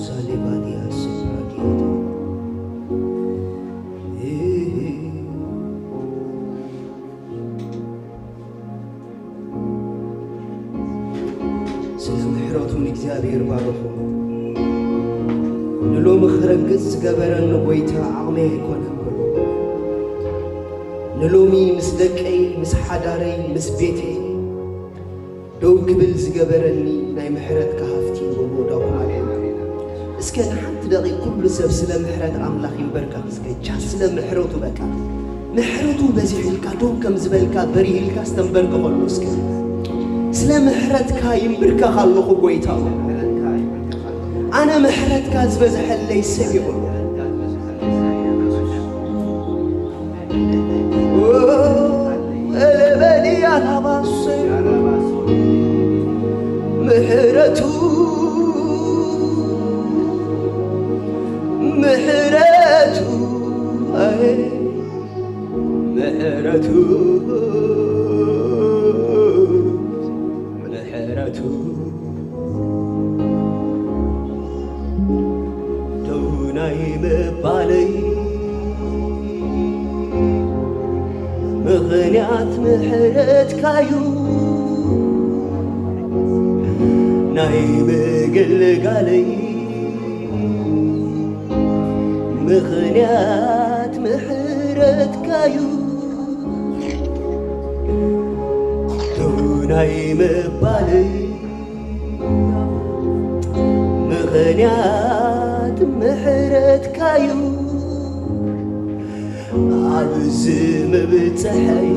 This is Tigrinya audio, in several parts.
ሳሌባዲያ ሴፕራዲያ ስለ ምሕረቱ ንእግዚኣብሔር ባርኹ። ንሎሚ ክረግጽ ዝገበረኒ ጐይታ ዓቕመይ ኣይኮነን በሉ። ንሎሚ ምስ ደቀይ፣ ምስ ሓዳረይ፣ ምስ ቤተይ ደው ክብል ዝገበረኒ ናይ ምሕረትካ ሃፍቲ በሉ። ዳዊት እስከ ንሓንቲ ደቂቕ ኩሉ ሰብ ስለ ምሕረት ኣምላኽ ይንበርከኽ እስከ። ቻ ስለ ምሕረቱ በቃ ምሕረቱ በዚሕልካ ደው ከም ዝበልካ በሪህልካ ዝተንበርከኸሉ እስከ። ስለ ምሕረትካ ይንብርከኽ ኣለኹ ጐይታ። ኣነ ምሕረትካ ዝበዝሐለይ ሰብ ይኹን። ምሕረቱ ምሕረቱ ኣይ ምሕረቱ ምሕረቱ ደው ናይ ምባለይ ምኽንያት ምሕረትካዩ ናይ ምግልጋለይ ምኽንያት ምሕረትካዩ ደው ናይ ምባለይ ምኽንያት ምሕረትካዩ ኣብዚ ምብጽሐይ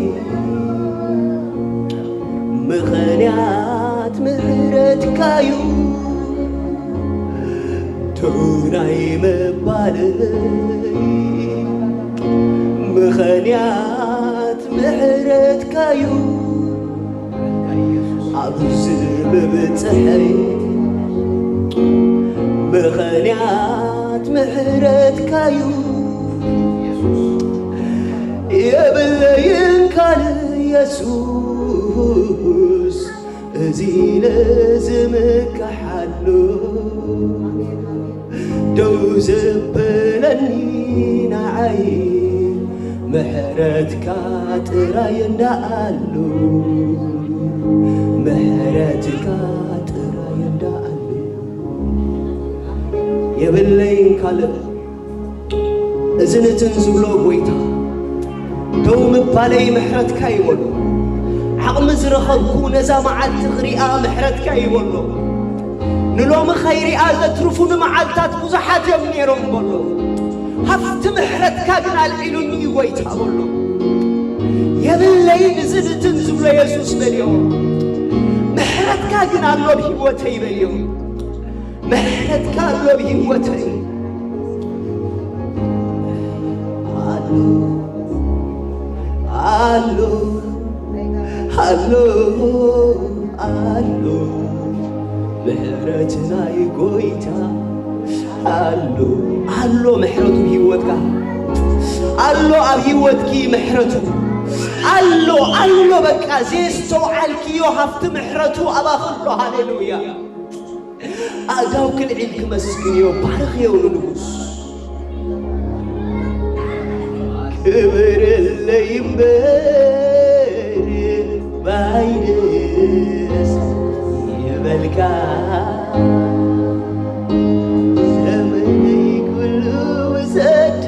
ምኽንያት ምሕረትካዩ ደው ናይ ምባለይ ምኽንያት ምሕረትካዩ ኣብዚ ምብጽሐይ ምኽንያት ምሕረትካዩ የብለይን ካልእ የሱስ እዚ ኢለ ዝምክሓሉ ደው ዘበለኒ ንዓይ ምሕረትካ ጥራይ እንዳኣሉ ምሕረትካ ጥራይ እንዳኣሉ የብለይን ካልእ እዝን እትን ዝብሎ ጐይታ ደው ምባለይ ምሕረትካ ይበሎ። ዓቕሚ ዝረኸብኩ ነዛ መዓልቲ ክሪኣ ምሕረትካ ይበሎ። ንሎሚ ኸይሪኣ ዘትርፉኒ መዓልታት ብዙሓት እዮም ነይሮም በሎ። ሃፍቲ ምሕረትካ ግን ኣልዒሉኒ እዩ ጐይታ በሎ። የብለይን እዝን እትን ዝብሎ የሱስ በልዮ። ምሕረትካ ግን ኣሎ ኣብ ህይወተይ በልዮ። ምሕረትካ ኣሎ ኣብ ህይወተይ ኣሎ ኣሎ ኣሎ ኣሎ ምሕረት ናይ ጐይታ ኣሎ ኣሎ ምሕረቱ ህይወትካ ኣሎ ኣብ ህይወትኪ ምሕረቱ ኣሎ ኣሎ በቃ ዘየስተውዓልክዮ ሃፍቲ ምሕረቱ ኣባኺ ኣሎ። ሃሌሉያ። ኣእዳው ክልዒል ክመስግንዮ ባርኽዮ ንንጉስ ክብርለይ እምበር ባይደስ ይበልካ ዘመነይ ኩሉ ውሰዶ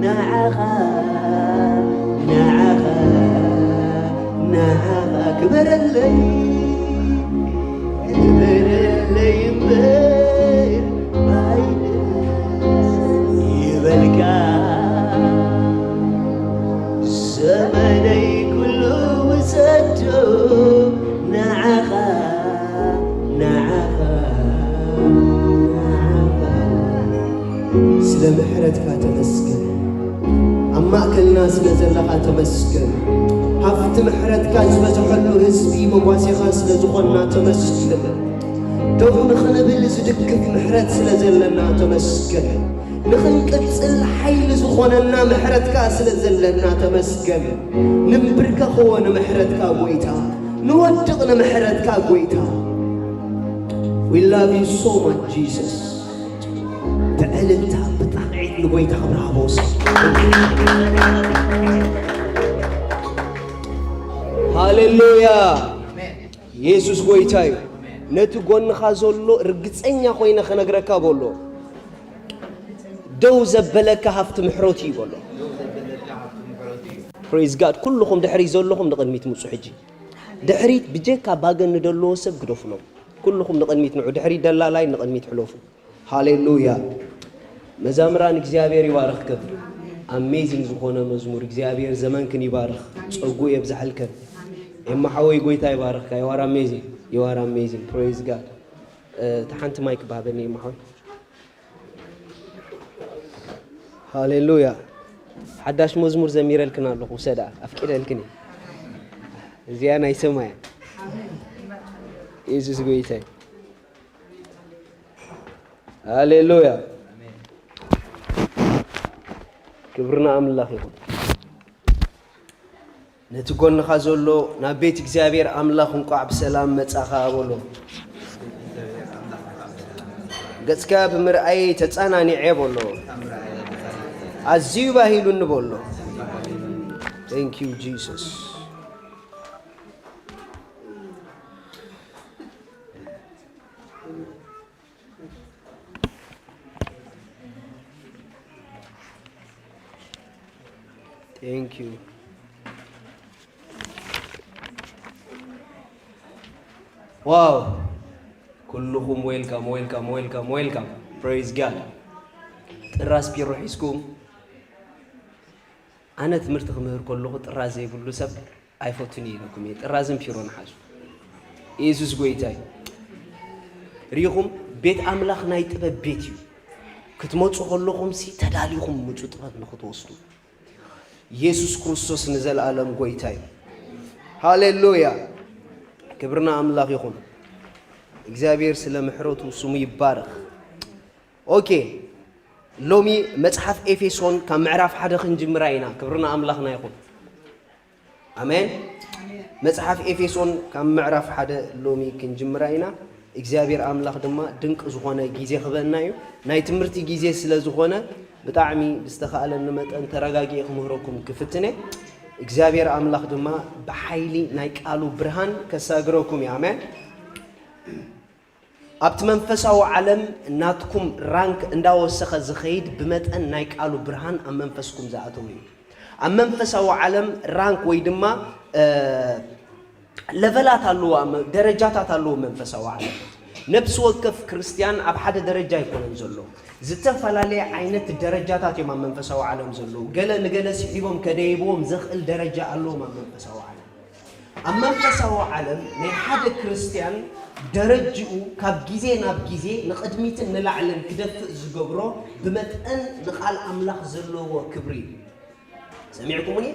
ንዓኻ ንዓኻ ንዓኻ ክበረለይ ክበረለይ እምበር ባይደስ ይበልካ ዘመነይ ኩሉ ውሰዶ ንዓኻ ንዓኻ ንዓኻ ስለ ምሕረትካ ተመስገን። ኣብ ማእከልና ስለ ዘለኻ ተመስገን። ሃፍቲ ምሕረትካ ዝበዝሐሉ ህዝቢ መጓሴኻ ስለ ዝኾንና ተመስገን። ደው ንኽንብል ዝድግፍ ምሕረት ስለ ዘለና ተመስገን። ንኽንቅጽል ሓይሊ ዝኾነና ምሕረትካ ስለ ዘለና ተመስገን። ንንብርከኽዎ ንምሕረትካ ጎይታ፣ ንወድቕ ንምሕረትካ ጎይታ። We love you so much Jesus። ብዕልልታ ብጣቕዒት ንጎይታ ክብሪ ሃቦስ። ሃሌሉያ። ኢየሱስ ጎይታ እዩ። ነቲ ጎንኻ ዘሎ ርግጸኛ ኮይነ ክነግረካ በሎ። ደው ዘበለካ ሃፍቲ ምሕረቱ እዩ በሎ። Praise God። ኩልኹም ድሕሪ ዘለኹም ንቕድሚት ምጹ ሕጂ። ድሕሪት ብጀካ ባገን ንደለዎ ሰብ ግደፉሎም። ኩልኹም ንቕድሚት ንዑ። ድሕሪት ደላላይ ንቕድሚት ሕለፉ። ሃሌሉያ። መዛምራን እግዚኣብሔር ይባርኽክም። ኣሜዚንግ ዝኾነ መዝሙር። እግዚኣብሔር ዘመንክን ይባርኽ፣ ጸጉ የብዝሓልከን። ኤማ ሓወይ ጎይታ ይባርኽካ። You are amazing. You are amazing. Praise God። እ፣ እታ ሓንቲ ማይክ ባሃበኒ ኤማ ሓወይ። ሃሌሉያ። ሓዳሽ መዝሙር ዘሚረልክን ኣለኹ፣ ውሰዳ፣ ኣፍቂደልክን እየ። እዚኣ ናይ ሰማይ እያ። ኢየሱስ ጎይታ እዩ። ሃሌሉያ። ክብሪ ንኣምላኽ ይኹን። ነቲ ጎንኻ ዘሎ ናብ ቤት እግዚኣብሔር ኣምላኽ እንቋዕ ብሰላም መጻኻ በሎ። ገጽካ ብምርኣይ ተጻናኒዐ በሎ። ኣዝዩ ባሂሉኒ በሎ። Thank you Jesus። Thank you። ዋው። ኩልኹም ዌልካም፣ ዌልካም፣ ዌልካም፣ ዌልካም። Praise God። ጥራዝ ፒሮ ሒዝኩም። ኣነ ትምህርቲ ክምህር ከለኹ ጥራዝ ዘይብሉ ሰብ ኣይፈቱን እየ ኢለኩም እየ። ጥራዝን ፒሮን ሓዙ። ኢየሱስ ጎይታ እዩ። ርኢኹም፣ ቤት ኣምላኽ ናይ ጥበብ ቤት እዩ። ክትመጹ ከለኹም ሲ ተዳሊኹም ምጹ ጥበብ ንኽትወስዱ። ኢየሱስ ክርስቶስ ንዘለኣለም ጎይታ እዩ። ሃሌሉያ። ክብርና ኣምላኽ ይኹን። እግዚኣብሔር ስለ ምሕረቱ ስሙ ይባረኽ። ኦኬ፣ ሎሚ መጽሓፍ ኤፌሶን ካብ ምዕራፍ ሓደ ክንጅምራ ኢና። ክብርና ኣምላኽና ይኹን። ኣሜን። መጽሓፍ ኤፌሶን ካብ ምዕራፍ ሓደ ሎሚ ክንጅምራ ኢና። እግዚኣብሔር ኣምላኽ ድማ ድንቅ ዝኾነ ግዜ ክበና እዩ። ናይ ትምህርቲ ግዜ ስለ ዝኾነ ብጣዕሚ ብዝተኻእለኒ መጠን ተረጋጊኤ ክምህረኩም ክፍትነ። እግዚኣብሔር ኣምላኽ ድማ ብሓይሊ ናይ ቃሉ ብርሃን ከሳግረኩም እዩ። ኣሜን። ኣብቲ መንፈሳዊ ዓለም ናትኩም ራንክ እንዳወሰኸ ዝኸይድ ብመጠን ናይ ቃሉ ብርሃን ኣብ መንፈስኩም ዝኣተው እዩ። ኣብ መንፈሳዊ ዓለም ራንክ ወይ ድማ፣ እ፣ ለቨላት ኣለዎ፣ ኣብ መ-፣ ደረጃታት ኣለዎ መንፈሳዊ ዓለም። ነፍሲ ወከፍ ክርስትያን ኣብ ሓደ ደረጃ ኣይኮነን ዘሎ። ዝተፈላለየ ዓይነት ደረጃታት እዮም ኣብ መንፈሳዊ ዓለም ዘለዉ። ገለ ንገለ ስሒቦም ከደይብዎም ዘኽእል ደረጃ ኣለዎም ኣብ መንፈሳዊ ዓለም። ኣብ መንፈሳዊ ዓለም ናይ ሓደ ክርስትያን ደረጅኡ ካብ ግዜ ናብ ግዜ ንቕድሚትን ንላዕልን ክደፍእ ዝገብሮ ብመጠን ንቓል ኣምላኽ ዘለዎ ክብሪ እዩ። ሰሚዕኩምኒ?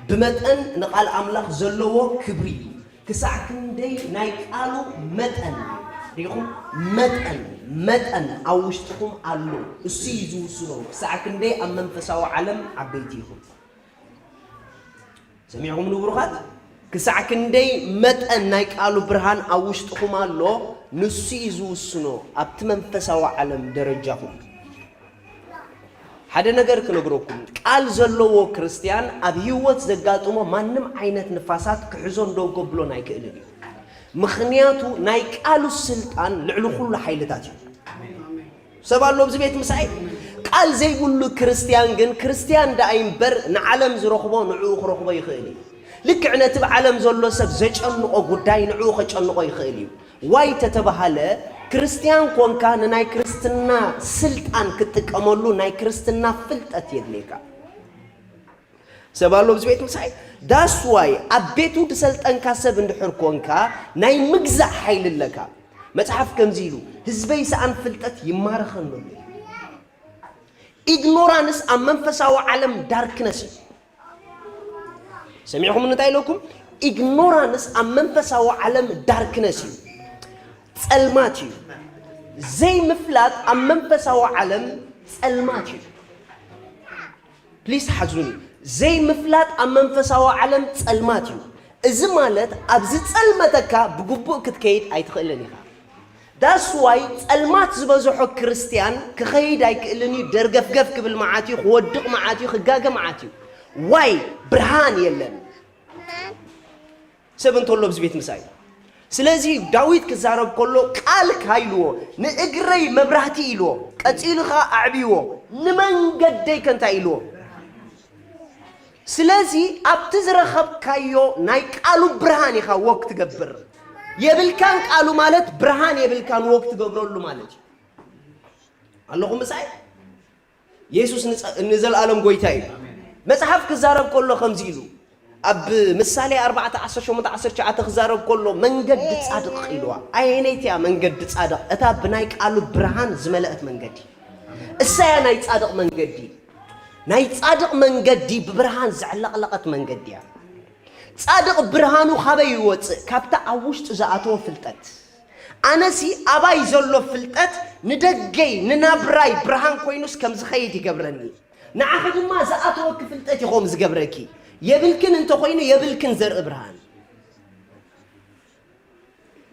ብመጠን ንቓል ኣምላኽ ዘለዎ ክብሪ እዩ። ክሳዕ ክንደይ ናይ ቃሉ መጠን፣ ሪኢኹም? መጠን፣ መጠን ኣብ ውሽጥኹም ኣሎ። እሱ እዩ ዝውስኖ። ክሳዕ ክንደይ ኣብ መንፈሳዊ ዓለም ዓበይቲ ኢኹም። ሰሚዕኹምኒ ብሩኻት? ክሳዕ ክንደይ መጠን ናይ ቃሉ ብርሃን ኣብ ውሽጥኹም ኣሎ፣ ንሱ እዩ ዝውስኖ ኣብቲ መንፈሳዊ ዓለም ደረጃኹም። ሓደ ነገር ክነግረኩም፣ ቃል ዘለዎ ክርስትያን ኣብ ህይወት ዘጋጥሞ ማንም ዓይነት ንፋሳት ክሕዞ እንደው ከብሎን ኣይክእልን እዩ። ምኽንያቱ ናይ ቃሉ ስልጣን ልዕሊ ኩሉ ሓይልታት እዩ። ሰብ ኣሎ ኣብዚ ቤት ምሳይ? ቃል ዘይብሉ ክርስትያን ግን ክርስትያን ደኣ እምበር ንዓለም ዝረኽቦ ንዕኡ ክረኽቦ ይኽእል እዩ። ልክዕ ነቲ ብዓለም ዘሎ ሰብ ዘጨንቆ ጉዳይ ንዕኡ ከጨንቆ ይኽእል እዩ። ዋይ ተተባሃለ፣ ክርስትያን ኮንካ ንናይ ክርስትና ስልጣን ክትጥቀመሉ ናይ ክርስትና ፍልጠት የድልየካ። ሰብ ኣሎ ኣብዚ ቤት ምሳይ? ዳስ ዋይ ኣብ ቤቱ ዝሰልጠንካ ሰብ እንድሕር ኮንካ ናይ ምግዛእ ሓይሊ ኣለካ። መጽሓፍ ከምዚ ኢሉ፣ ህዝበይ ሰኣን ፍልጠት ይማረኸን ኣሎ። ኢግኖራንስ ኣብ መንፈሳዊ ዓለም ዳርክነስ እዩ። ሰሚዕኹም እንታይ ኢለኩም? ኢግኖራንስ ኣብ መንፈሳዊ ዓለም ዳርክነስ እዩ፣ ጸልማት እዩ። ዘይምፍላጥ ኣብ መንፈሳዊ ዓለም ጸልማት እዩ። ፕሊስ ሓዙኒ። ዘይምፍላጥ ኣብ መንፈሳዊ ዓለም ጸልማት እዩ። እዚ ማለት ኣብ ዝጸልመተካ ብግቡእ ክትከይድ ኣይትኽእልን ኢኻ። ዳስዋይ ጸልማት ዝበዝሖ ክርስትያን ክኸይድ ኣይክእልን እዩ። ደርገፍገፍ ክብል መዓት እዩ፣ ክወድቕ መዓት እዩ፣ ክጋገ መዓት እዩ። ዋይ? ብርሃን የለን። ሰብ እንተሎ ኣብዚ ቤት ምሳይ። ስለዚ ዳዊት ክዛረብ ከሎ ቃልካ ኢልዎ፣ ንእግረይ መብራህቲ ኢልዎ፣ ቀጺሉ ኸኣ ኣዕብይዎ፣ ንመንገደይ ከ እንታይ ኢልዎ? ስለዚ ኣብቲ ዝረኸብካዮ ናይ ቃሉ ብርሃን ኢኻ ወክ ትገብር። የብልካን ቃሉ ማለት ብርሃን የብልካን ወክ ትገብረሉ ማለት እዩ። ኣለኹም ምሳይ? የሱስ ንጸ-፣ ንዘለኣለም ጎይታ እዩ። መጽሓፍ ክዛረብ ከሎ ከምዚ ኢሉ ኣብ ምሳሌ ኣርባዕተ ዓሰርተ ሸሞንተ ዓሰርተ ትሽዓተ ክዛረብ ከሎ መንገዲ ጻድቕ ኢልዋ። ኣየነይቲ እያ መንገዲ ጻድቕ? እታ ብናይ ቃሉ ብርሃን ዝመለአት መንገዲ። እሳያ ናይ ጻድቕ መንገዲ። ናይ ጻድቕ መንገዲ ብብርሃን ዘዕለቕለቐት መንገዲ እያ። ጻድቕ ብርሃኑ ካበይ ይወጽእ? ካብታ ኣብ ውሽጡ ዝኣተወ ፍልጠት። ኣነሲ ኣባይ ዘሎ ፍልጠት ንደገይ ንናብራይ ብርሃን ኮይኑስ ከም ዝኸይድ ይገብረኒ። ንዓኺ ድማ ዝኣተወኪ ፍልጠት እዩ ከምኡ ዝገብረኪ። የብልክን እንተኾይኑ የብልክን ዘርኢ ብርሃን።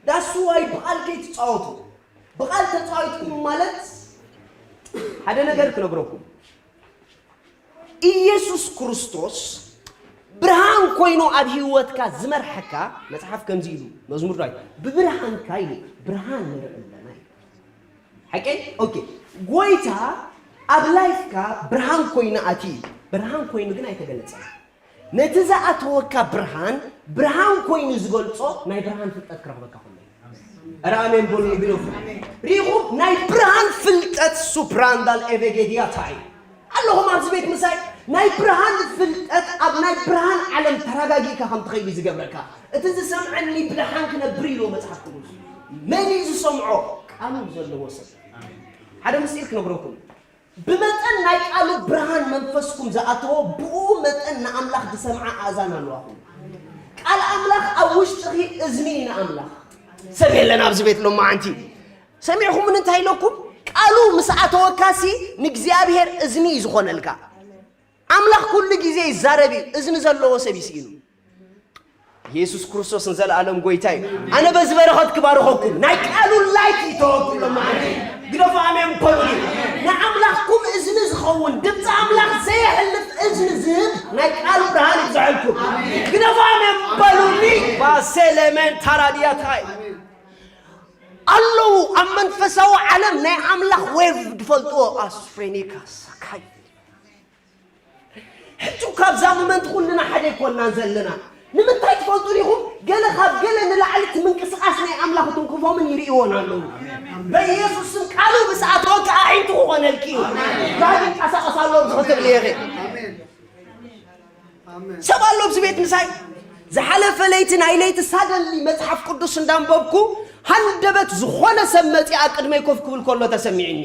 ዳስዋይ ብቓል ከይትጻወቱ። ብቓል ተጻዊትኩም ማለት ሓደ ነገር ክነግረኩም። ኢየሱስ ክርስቶስ ብርሃን ኮይኑ ኣብ ህይወትካ ዝመርሐካ መጽሓፍ ከምዚ ኢሉ መዝሙር ዳዊት ብብርሃንካ ኢሉ ብርሃን ንርኢ ኣለና ኢሉ። ሓቀይ? ኦኬ። ጎይታ ኣብ ላይፍካ ብርሃን ኮይኑ ኣትዩ። ብርሃን ኮይኑ ግን ኣይተገለጸን። ነቲ ዝኣተወካ ብርሃን ብርሃን ኮይኑ ዝገልጾ ናይ ብርሃን ፍልጠት ክረኽበካ ከሎ እዩ። ኧረ ኣሜን በሉ ንግደፉ። ሪኹም ናይ ብርሃን ፍልጠት ሱፕራንዳል ኤቬጌዲያታይ ኣለኹም ኣብዚ ቤት ምሳይ ናይ ብርሃን ፍልጠት ኣብ ናይ ብርሃን ዓለም ተረጋጊእካ ከም ትኸይድ እዩ ዝገብረካ። እቲ ዝሰምዐኒ ብደሓን ክነብር ኢልዎ መጽሓፍ ቅዱስ። መን እዩ ዝሰምዖ? ቃሉ ዘለዎ ሰብ። ሓደ ምስጢር ክነግረኩም። ብመጠን ናይ ቃሉ ብርሃን መንፈስኩም ዝኣተዎ ብኡ መጠን ንኣምላኽ ዝሰምዓ ኣእዛን ኣለዋኹም። ቃል ኣምላኽ ኣብ ውሽጥኺ እዝኒ እዩ ንኣምላኽ። ሰብ የለን ኣብዚ ቤት ሎማዓንቲ። ሰሚዕኹምን እንታይ ኢለኩም? ቃሉ ምስ ኣተወካሲ ንእግዚኣብሔር እዝኒ እዩ ዝኾነልካ። ኣምላኽ ኩሉ ግዜ ይዛረብ እዩ። እዝኒ ዘለዎ ሰብ ይስኢኑ። የሱስ ክርስቶስ ንዘለኣለም ጎይታ እዩ። ኣነ በዚ በረኸት ክባርኸኩም ናይ ቃሉ ላይት ይተወኩሎም ማለት እዩ። ግደፉ ኣሜን በሉኒ። ንኣምላኽኩም እዝኒ ዝኸውን ድምፂ ኣምላኽ ዘየሕልፍ እዝኒ ዝህብ ናይ ቃሉ ብርሃን ይብዝሐልኩም። ግደፉ ኣሜን በሉኒ። ባሴለመን ታራድያታይ ኣለዉ ኣብ መንፈሳዊ ዓለም ናይ ኣምላኽ ዌቭ ዝፈልጥዎ ኣስፍሬኒካ ሳካይ ሕጂ ካብዛ ሞመንት ኩልና ሓደ ኣይኮንናን ዘለና። ንምንታይ ትፈልጡ ዲኹም? ገለ ካብ ገለ ንላዕሊ እቲ ምንቅስቓስ ናይ ኣምላኽ እቶም ክፎምን ይርእይዎን ኣለዉ። በኢየሱስ ስም ቃሉ ምስ ኣተወ ከዓ ኣዒንቱ ክኾነልኪ እዩ። ጋር ይንቀሳቐስ ኣሎ ኣብዚ ክትብሊ ኢኺ። ሰብ ኣሎ ኣብዚ ቤት ምሳይ ዝሓለፈ ለይቲ ናይ ለይቲ ሳደንሊ መጽሓፍ ቅዱስ እንዳንበብኩ ሃንደበት ዝኾነ ሰብ መጺኣ ቅድመይ ኮፍ ክብል ከሎ ተሰሚዕኒ።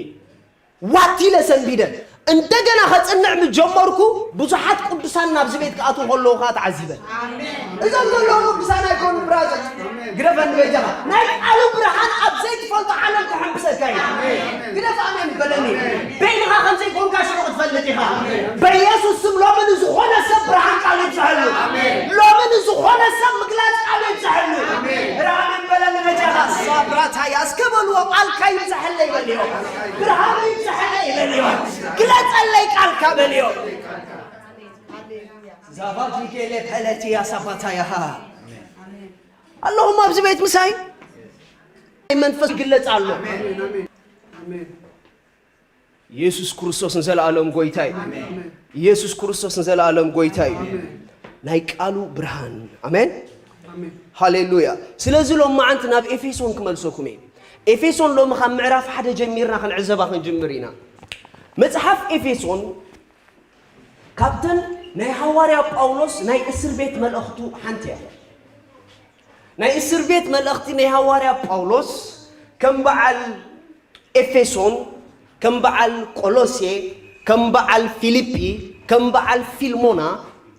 ዋት ኢለ ሰንቢደ እንደገና ከጽንዕ ምስ ጀመርኩ ብዙሓት ቅዱሳን ናብዚ ቤት ክኣትዉ ከለዉ ከኣ ተዓዚበ። እዞም ዘለዉ ቅዱሳን ኣይኮኑ ብራዘር። ግደፈኒ በጃኻ። ናይ ቃሉ ብርሃን ኣብ ዘይትፈልጦ ዓለም ክሕምብሰካ እዩ። ግደፍ ኣሜን በለኒ። በይንኻ ከም ዘይኮንካ ሽዑ ክትፈልጥ ኢኻ። በኢየሱስ ስም ሎሚ ንዝኾነ ሰብ ብርሃን ቃሉ ይብዝሐሉ። ሎሚ ንዝኾነ ሰብ ምግላጽ ቃሉ ይብዝሐሉ። ራመን በለኒ በጃኻ። ሳብራታ ያስከበልዎ ቃልካ ይብዝሐለይ በልዮ። ብርሃኑ ይብዝሐለይ በልዮ። ግለጸለይ ቃልካ በልዮ። ዛባዲጌሌ ፐለቲ ያሳባታ ያሃ ኣለኹም ኣብዚ ቤት ምሳይ መንፈስ ይግለጽ ኣሎ። ኢየሱስ ክርስቶስ ንዘለኣለም ጎይታ እዩ። ኢየሱስ ክርስቶስ ንዘለኣለም ጎይታ እዩ። ናይ ቃሉ ብርሃን። ኣሜን። ሃሌሉያ። ስለዚ ሎም መዓንቲ ናብ ኤፌሶን ክመልሰኩም እየ። ኤፌሶን ሎሚ ካብ ምዕራፍ ሓደ ጀሚርና ክንዕዘባ ክንጅምር ኢና። መጽሓፍ ኤፌሶን ካብተን ናይ ሃዋርያ ጳውሎስ ናይ እስር ቤት መልእኽቱ ሓንቲ እያ። ናይ እስር ቤት መልእኽቲ ናይ ሃዋርያ ጳውሎስ ከም በዓል ኤፌሶን፣ ከም በዓል ቆሎሴ፣ ከም በዓል ፊልጲ፣ ከም በዓል ፊልሞና፣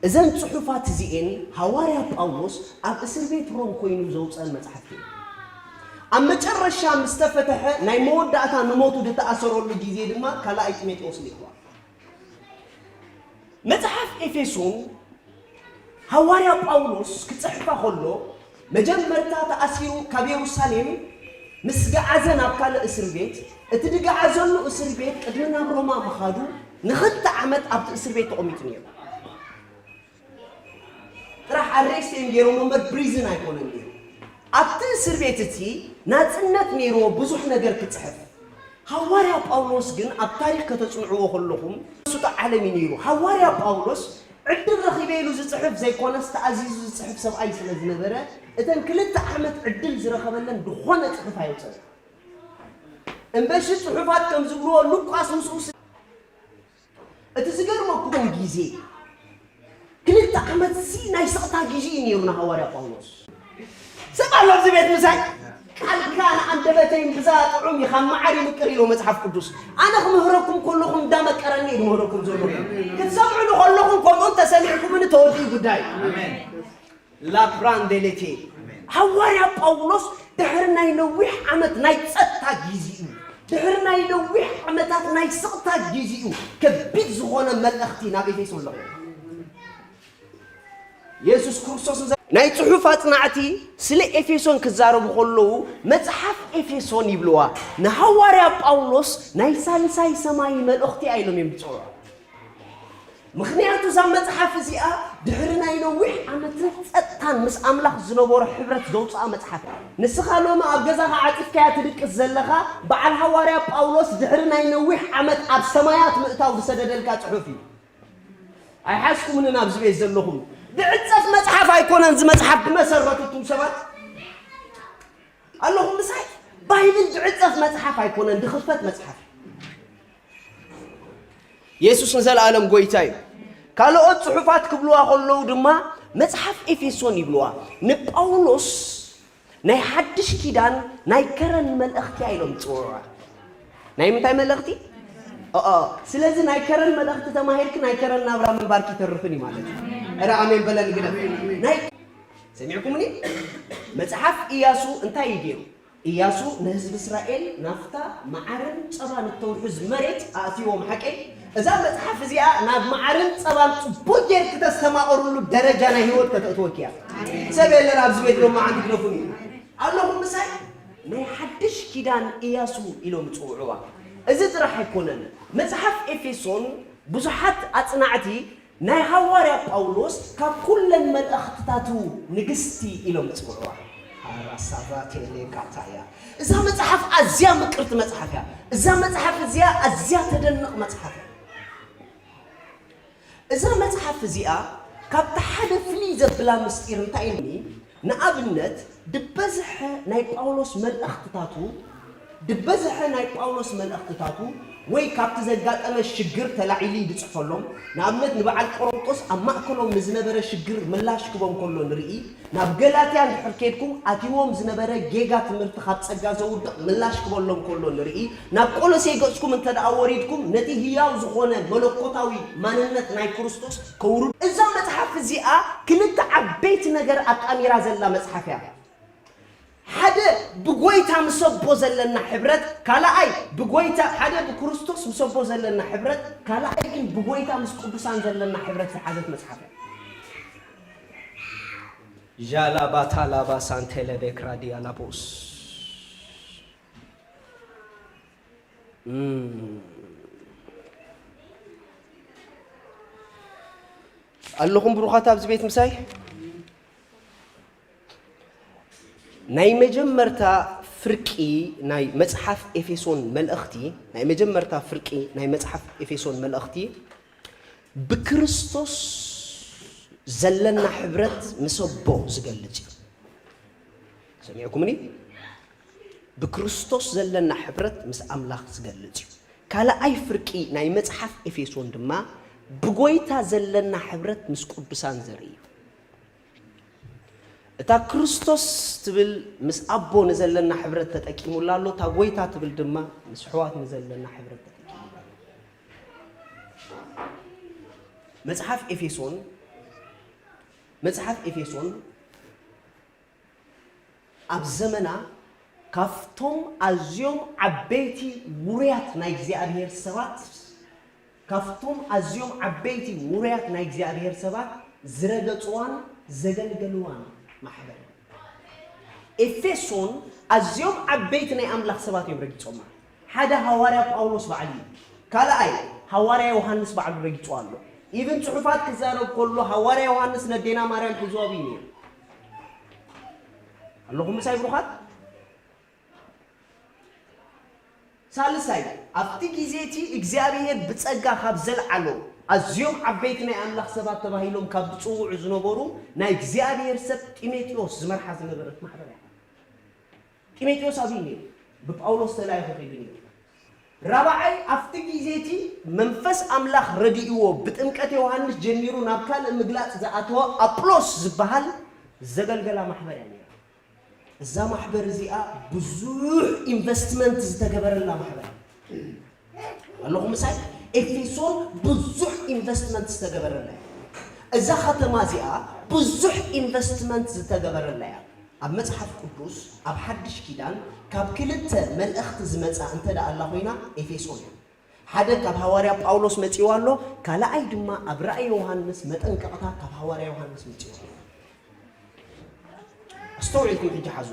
እዘን ጽሑፋት እዚኤን ሃዋርያ ጳውሎስ ኣብ እስር ቤት ሮም ኮይኑ ዘውጸአን መጻሕፍቲ እየን። ኣብ መጨረሻ ምስ ተፈትሐ፣ ናይ መወዳእታ ንሞቱ ዝተኣሰረሉ ግዜ ድማ ካልኣይ ጢሞቴዎስ ልኢኽዋ። መጽሓፍ ኤፌሶን ሃዋርያ ጳውሎስ ክጽሕፋ ከሎ፣ መጀመርታ ተኣሲሩ ካብ የሩሳሌም ምስ ገዓዘ ናብ ካልእ እስር ቤት፣ እቲ ዝገዓዘሉ እስር ቤት ቅድሚ ናብ ሮማ ምኻዱ ንኽልተ ዓመት ኣብቲ እስር ቤት ተቐሚጡ ነይሩ። ጥራሕ ኣሬስት እዮም ገይሮም እምበር ፕሪዝን ኣይኮነን ነይሩ። ኣብቲ እስር ቤት እቲ ናጽነት ነይርዎ ብዙሕ ነገር ክጽሕፍ። ሃዋርያ ጳውሎስ ግን ኣብ ታሪኽ ከተጽንዕዎ ከለኹም ሱጣ ዓለም እዩ ነይሩ። ሃዋርያ ጳውሎስ ዕድል ረኺበ ኢሉ ዝጽሕፍ ዘይኮነስ ተኣዚዙ ዝጽሕፍ ሰብኣይ ስለ ዝነበረ እተን ክልተ ዓመት ዕድል ዝረኸበለን ዝኾነ ጽሑፍ ኣየውጸን። እምበሺ ጽሑፋት ከም ዝብልዎ ሉቃስ ምስኡ ስ-፣ እቲ ዝገርመኩም ግዜ ክልተ ዓመት ሲ ናይ ስቕታ ግዜ እዩ ነይሩ ንሃዋርያ ጳውሎስ። ሰብ ኣሎ ኣብዚ ቤት ምሳይ ቃልካ ንኣንደበተይ ብዛ ጥዑም እዩ ካብ መዓር ይምቅር ኢሎ መጽሓፍ ቅዱስ። ኣነ ክምህረኩም ከለኹም እንዳመቀረኒ እዩ ዝምህረኩም ዘሎ። ክትሰምዑ ከለኹም ከምኡ እንተሰሚዕኩምኒ ተወዲኡ ጉዳይ። ላፕራንዴሌቴ ሃዋርያ ጳውሎስ ድሕሪ ናይ ነዊሕ ዓመት ናይ ጸጥታ ግዜኡ፣ ድሕሪ ናይ ነዊሕ ዓመታት ናይ ስቕታ ግዜኡ ከቢድ ዝኾነ መልእኽቲ ናብ ኤፌሶን ለቒቑ። የሱስ ክርስቶስ ንዘ-፣ ናይ ጽሑፍ ኣጽናዕቲ ስለ ኤፌሶን ክዛረቡ ከለዉ መጽሓፍ ኤፌሶን ይብልዋ። ንሃዋርያ ጳውሎስ ናይ ሳልሳይ ሰማይ መልእኽቲ እያ ኢሎም እዮም ዝጽውዑ። ምኽንያቱ እዛ መጽሓፍ እዚኣ ድሕሪ ናይ ነዊሕ ዓመትን ጸጥታን ምስ ኣምላኽ ዝነበሮ ሕብረት ዘውጽኣ መጽሓፍ እያ። ንስኻ ሎሚ ኣብ ገዛኻ ዓጺፍካያ ትድቅስ ዘለኻ በዓል ሃዋርያ ጳውሎስ ድሕሪ ናይ ነዊሕ ዓመት ኣብ ሰማያት ምእታው ዝሰደደልካ ጽሑፍ እዩ። ኣይሓዝኩምንን ኣብዚ ቤት ዘለኹም። ዝዕጸፍ መጽሓፍ ኣይኮነን እዚ መጽሓፍ ብመሰረቱ እቱም ሰባት ኣለኹም ምሳይ። ባይብል ዝዕጸፍ መጽሓፍ ኣይኮነን፣ ዝኽፈት መጽሓፍ። የሱስ ንዘለኣለም ጎይታ እዩ። ካልኦት ጽሑፋት ክብልዋ ከለዉ ድማ መጽሓፍ ኤፌሶን ይብልዋ። ንጳውሎስ ናይ ሓድሽ ኪዳን ናይ ከረን መልእኽቲ እያ ኢሎም ዝጽውዑዋ። ናይ ምንታይ መልእኽቲ? ኦኦ፣ ስለዚ ናይ ከረን መልእኽቲ ተማሂርኪ ናይ ከረን ናብራ ምንባርኪ ይተርፍን እዩ ማለት እዩ። እረ ኣሜን በለኒ ግደፍ። ናይ ሰሚዕኩምኒ? መጽሓፍ ኢያሱ እንታይ እዩ ገይሩ? ኢያሱ ንህዝቢ እስራኤል ናብታ መዓርን ጸባን እተውሕዝ መሬት ኣእትይዎም። ሓቀይ? እዛ መጽሓፍ እዚኣ ናብ መዓርን ጸባን ጽቡቕ ጌርኪ ተስተማቐርሉ ደረጃ ናይ ህይወት ከተእትወኪ እያ። ሰብ የለን ኣብዚ ቤት ሎማዓንቲ ግደፉኒ። ኣለኹም ምሳይ? ናይ ሓድሽ ኪዳን ኢያሱ ኢሎም ይጽውዕዋ። እዚ ጥራሕ ኣይኮነን። መጽሓፍ ኤፌሶን ብዙሓት ኣጽናዕቲ ናይ ሃዋርያ ጳውሎስ ካብ ኩለን መልእኽትታቱ ንግስቲ ኢሎም ይጽውዕዋ። ሃራሳቫቴሌ ካታያ። እዛ መጽሓፍ ኣዝያ ምቅርቲ መጽሓፍ እያ። እዛ መጽሓፍ እዚኣ ኣዝያ ተደንቕ መጽሓፍ እያ። እዛ መጽሓፍ እዚኣ ካብቲ ሓደ ፍልይ ዘብላ ምስጢር እንታይ እኒ? ንኣብነት ድበዝሐ ናይ ጳውሎስ መልእኽትታቱ ድበዝሐ ናይ ጳውሎስ መልእኽትታቱ ወይ ካብቲ ዘጋጠመ ሽግር ተላዒሉ እዩ ዝጽሕፈሎም። ንኣብነት ንበዓል ቆሮንጦስ ኣብ ማእከሎም ንዝነበረ ሽግር ምላሽ ክቦም ከሎ ንርኢ። ናብ ገላትያ እንድሕር ኬድኩም ኣትይዎም ዝነበረ ጌጋ ትምህርቲ ካብ ጸጋ ዘውድቕ ምላሽ ክበሎም ከሎ ንርኢ። ናብ ቆሎሴ ገጽኩም እንተ ደኣ ወሪድኩም ነቲ ህያው ዝኾነ መለኮታዊ ማንነት ናይ ክርስቶስ ከውርዱ። እዛ መጽሓፍ እዚኣ ክልተ ዓበይቲ ነገር ኣጣሚራ ዘላ መጽሓፍ እያ። ሓደ ብጎይታ ምስ ኣቦ ዘለና ሕብረት፣ ካልኣይ ብጎይታ ሓደ ብክርስቶስ ምስ ኣቦ ዘለና ሕብረት፣ ካልኣይ ግን ብጎይታ ምስ ቅዱሳን ዘለና ሕብረት ዝሓዘት መጽሓፍ እያ። ዣላ ባታ ላባ ሳንቴለ ቤክራ ዲያላቦስ። እም። ኣለኹም ብሩኻት ኣብዚ ቤት ምሳይ? ናይ መጀመርታ ፍርቂ ናይ መጽሓፍ ኤፌሶን መልእኽቲ፣ ናይ መጀመርታ ፍርቂ ናይ መጽሓፍ ኤፌሶን መልእኽቲ ብክርስቶስ ዘለና ሕብረት ምስ ኣቦ ዝገልጽ እዩ። ሰሚዕኩምኒ? ብክርስቶስ ዘለና ሕብረት ምስ ኣምላኽ ዝገልጽ እዩ። ካልኣይ ፍርቂ ናይ መጽሓፍ ኤፌሶን ድማ ብጎይታ ዘለና ሕብረት ምስ ቅዱሳን ዘርኢ እዩ። እታ ክርስቶስ ትብል ምስ ኣቦ ንዘለና ሕብረት ተጠቂሙላ ኣሎ፣ እታ ጎይታ ትብል ድማ ምስ ኣሕዋት ንዘለና ሕብረት ተጠቂሙላ ኣሎ። መጽሓፍ ኤፌሶን፣ መጽሓፍ ኤፌሶን ኣብ ዘመና ካብቶም ኣዝዮም ዓበይቲ ውሩያት ናይ እግዚኣብሔር ሰባት፣ ካብቶም ኣዝዮም ዓበይቲ ውሩያት ናይ እግዚኣብሔር ሰባት ዝረገጽዋን ዘገልገልዋን ማሕበር። ኤፌሶን ኣዝዮም ዓበይቲ ናይ ኣምላኽ ሰባት እዮም ረጊጾማ። ሓደ ሃዋርያ ጳውሎስ ባዕሉ እዩ። ካልኣይ ሃዋርያ ዮሃንስ ባዕሉ ረጊጹ ኣሎ። ኢቭን ጽሑፋት ክዛረብ ከሎ ሃዋርያ ዮሃንስ ነዴና ማርያም ሒዝዋ እዩ ነይሩ። ኣለኹም ምሳይ ብሩኻት? ሳልሳይ፣ ኣብቲ ግዜ እቲ እግዚኣብሔር ብጸጋ ካብ ዘልዓሎ ኣዝዮም ዓበይቲ ናይ ኣምላኽ ሰባት ተባሂሎም ካብ ዝጽውዑ ዝነበሩ ናይ እግዚኣብሔር ሰብ ጢሞቴዎስ ዝመርሓ ዝነበረት ማሕበር እያ። ጢሞቴዎስ ኣብዩ ነይሩ? ብጳውሎስ ተላኢኹ ኺዱ ነይሩ። ራብዓይ፣ ኣብቲ ግዜ እቲ መንፈስ ኣምላኽ ረዲእዎ ብጥምቀት ዮሃንስ ጀሚሩ ናብ ካልእ ምግላጽ ዝኣተወ ኣጵሎስ ዝበሃል ዘገልገላ ማሕበር እያ ነይራ። እዛ ማሕበር እዚኣ ብዙሕ ኢንቨስትመንት ዝተገበረላ ማሕበር ኣለኹም ምሳይ? ኤፌሶን ብዙሕ ኢንቨስትመንት ዝተገበረላ እያ። እዛ ከተማ እዚኣ ብዙሕ ኢንቨስትመንት ዝተገበረላ እያ። ኣብ መጽሓፍ ቅዱስ ኣብ ሓድሽ ኪዳን ካብ ክልተ መልእኽቲ ዝመጻ እንተ ደኣ ኣላ ኮይና ኤፌሶን እያ። ሓደ ካብ ሃዋርያ ጳውሎስ መጺዋ ኣሎ፣ ካልኣይ ድማ ኣብ ራእይ ዮሃንስ መጠንቀቕታ ካብ ሃዋርያ ዮሃንስ መጺዋ ኣሎ። ኣስተውዒልኩም ሕጂ ሓዙ።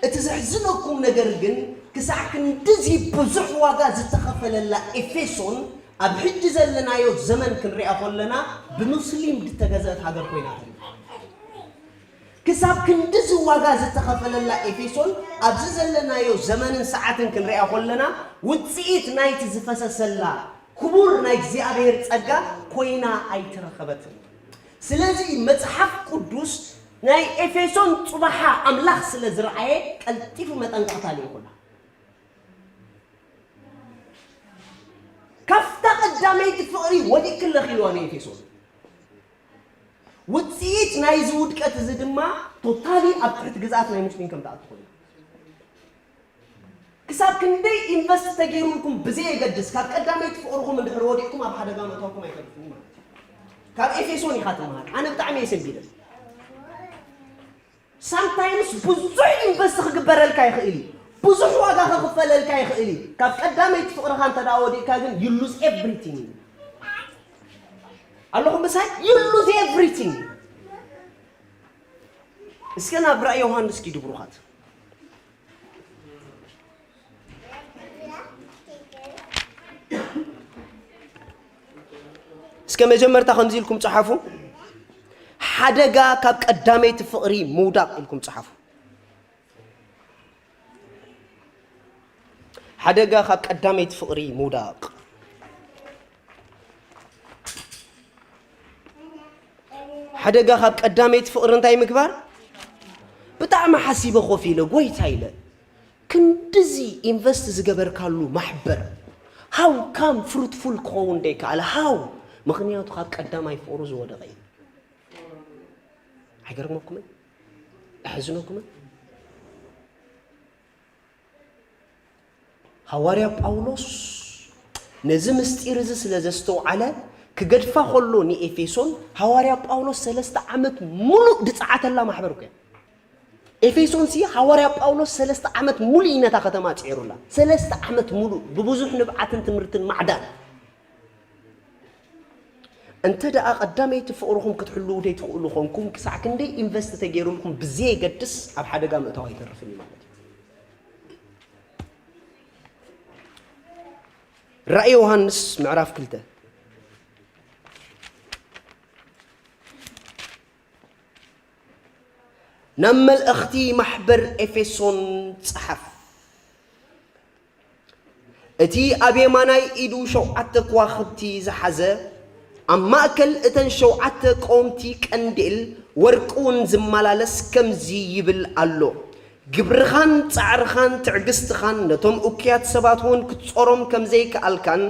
እቲ ዘሕዝነኩም ነገር ግን ክሳዕ ክንድዚ ብዙሕ ዋጋ ዝተኸፈለላ ኤፌሶን ኣብ ሕጂ ዘለናዮ ዘመን ክንሪኣ ከለና ብሙስሊም ዝተገዘአት ሃገር ኮይና ትርከብ። ክሳብ ክንድዚ ዋጋ ዝተኸፈለላ ኤፌሶን ኣብዚ ዘለናዮ ዘመንን ሰዓትን ክንሪኣ ከለና ውፅኢት ናይቲ ዝፈሰሰላ ክቡር ናይ እግዚኣብሔር ጸጋ ኮይና ኣይተረኸበትን። ስለዚ መጽሓፍ ቅዱስ ናይ ኤፌሶን ጽባሓ ኣምላኽ ስለ ዝረኣየ ቀልጢፉ መጠንቀቕታ ልኢኹላ። ካብታ ቀዳመይቲ ፍቕሪ ወዲቅክለኺ ኢልዋ ንኤፌሶን። ውፅኢት ናይዚ ውድቀት እዚ ድማ ቶታሊ ኣብ ትሕቲ ግዝኣት ናይ ሙስሊም ከም ትኣቱ ኮይኑ ክሳብ ክንደይ ኢንቨስት ተገይሩልኩም ብዘየገድስ ካብ ቀዳመይቲ ፍቕርኹም እንድሕር ወዲቕኩም ኣብ ሓደጋ ምእታውኩም ኣይተርፍን ማለት እዩ። ካብ ኤፌሶን ኢኻ ትመሃር። ኣነ ብጣዕሚ እየ ሰንቢደ። ሳምታይምስ ብዙሕ ኢንቨስት ክግበረልካ ይኽእል እዩ፣ ብዙሕ ዋጋ ክኽፈለልካ ይኽእል እዩ። ካብ ቀዳመይቲ ፍቕርኻ እንተ ደኣ ወዲቕካ ግን you lose everything እዩ። ኣለኹም ምሳይ? You lose everything። እስከ ናብ ራእይ ዮሃንስ ኪዱ ብሩኻት። እስከ መጀመርታ ከምዚ ኢልኩም ጸሓፉ። ሓደጋ ካብ ቀዳመይቲ ፍቕሪ ምውዳቕ ኢልኩም ጸሓፉ። ሓደጋ ካብ ቀዳመይቲ ፍቕሪ ምውዳቕ። ሓደጋ ካብ ቀዳመይቲ ፍቕሪ እንታይ ምግባር? ብጣዕሚ ሓሲበ ኮፍ ኢለ፣ ጎይታ ኢለ፣ ክንድዚ ኢንቨስት ዝገበርካሉ ማሕበር how come ፍሩትፉል ክኸውን ደይከኣለ? How? ምኽንያቱ ካብ ቀዳማይ ፍቕሩ ዝወደቐ እዩ። ኣይገርመኩምን? ኣሕዝነኩምን? ሃዋርያ ጳውሎስ ነዚ ምስጢር እዚ ስለ ዘስተውዓለ ክገድፋ ከሎ ንኤፌሶን ሃዋርያ ጳውሎስ ሰለስተ ዓመት ሙሉእ ድጽዓተላ ማሕበር እኮ እያ። ኤፌሶን ሲ ሃዋርያ ጳውሎስ ሰለስተ ዓመት ሙሉእ እዩ ነታ ከተማ ጽዒሩላ። ሰለስተ ዓመት ሙሉእ ብብዙሕ ንብዓትን ትምህርትን ማዕዳን። እንተ ደኣ ቀዳመይቲ ፍቕርኹም ክትሕልዉ ዘይትኽእሉ ኾንኩም፣ ክሳዕ ክንደይ ኢንቨስት ተገይሩልኩም ብዘየገድስ ኣብ ሓደጋ ምእታው ኣይተርፍን እዩ ማለት እዩ። ራእይ ዮሃንስ ምዕራፍ ክልተ። ናብ መልእኽቲ ማሕበር ኤፌሶን ጸሓፍ። እቲ ኣብ የማናይ ኢዱ ሸውዓተ ከዋኽብቲ ዝሓዘ፣ ኣብ ማእከል እተን ሸውዓተ ቀወምቲ ቀንዴል ወርቂ እውን ዝመላለስ ከምዚ ይብል ኣሎ፣ ግብርኻን ጻዕርኻን ትዕግስትኻን ነቶም እኩያት ሰባት እውን ክትጾሮም ከም ዘይከኣልካን፣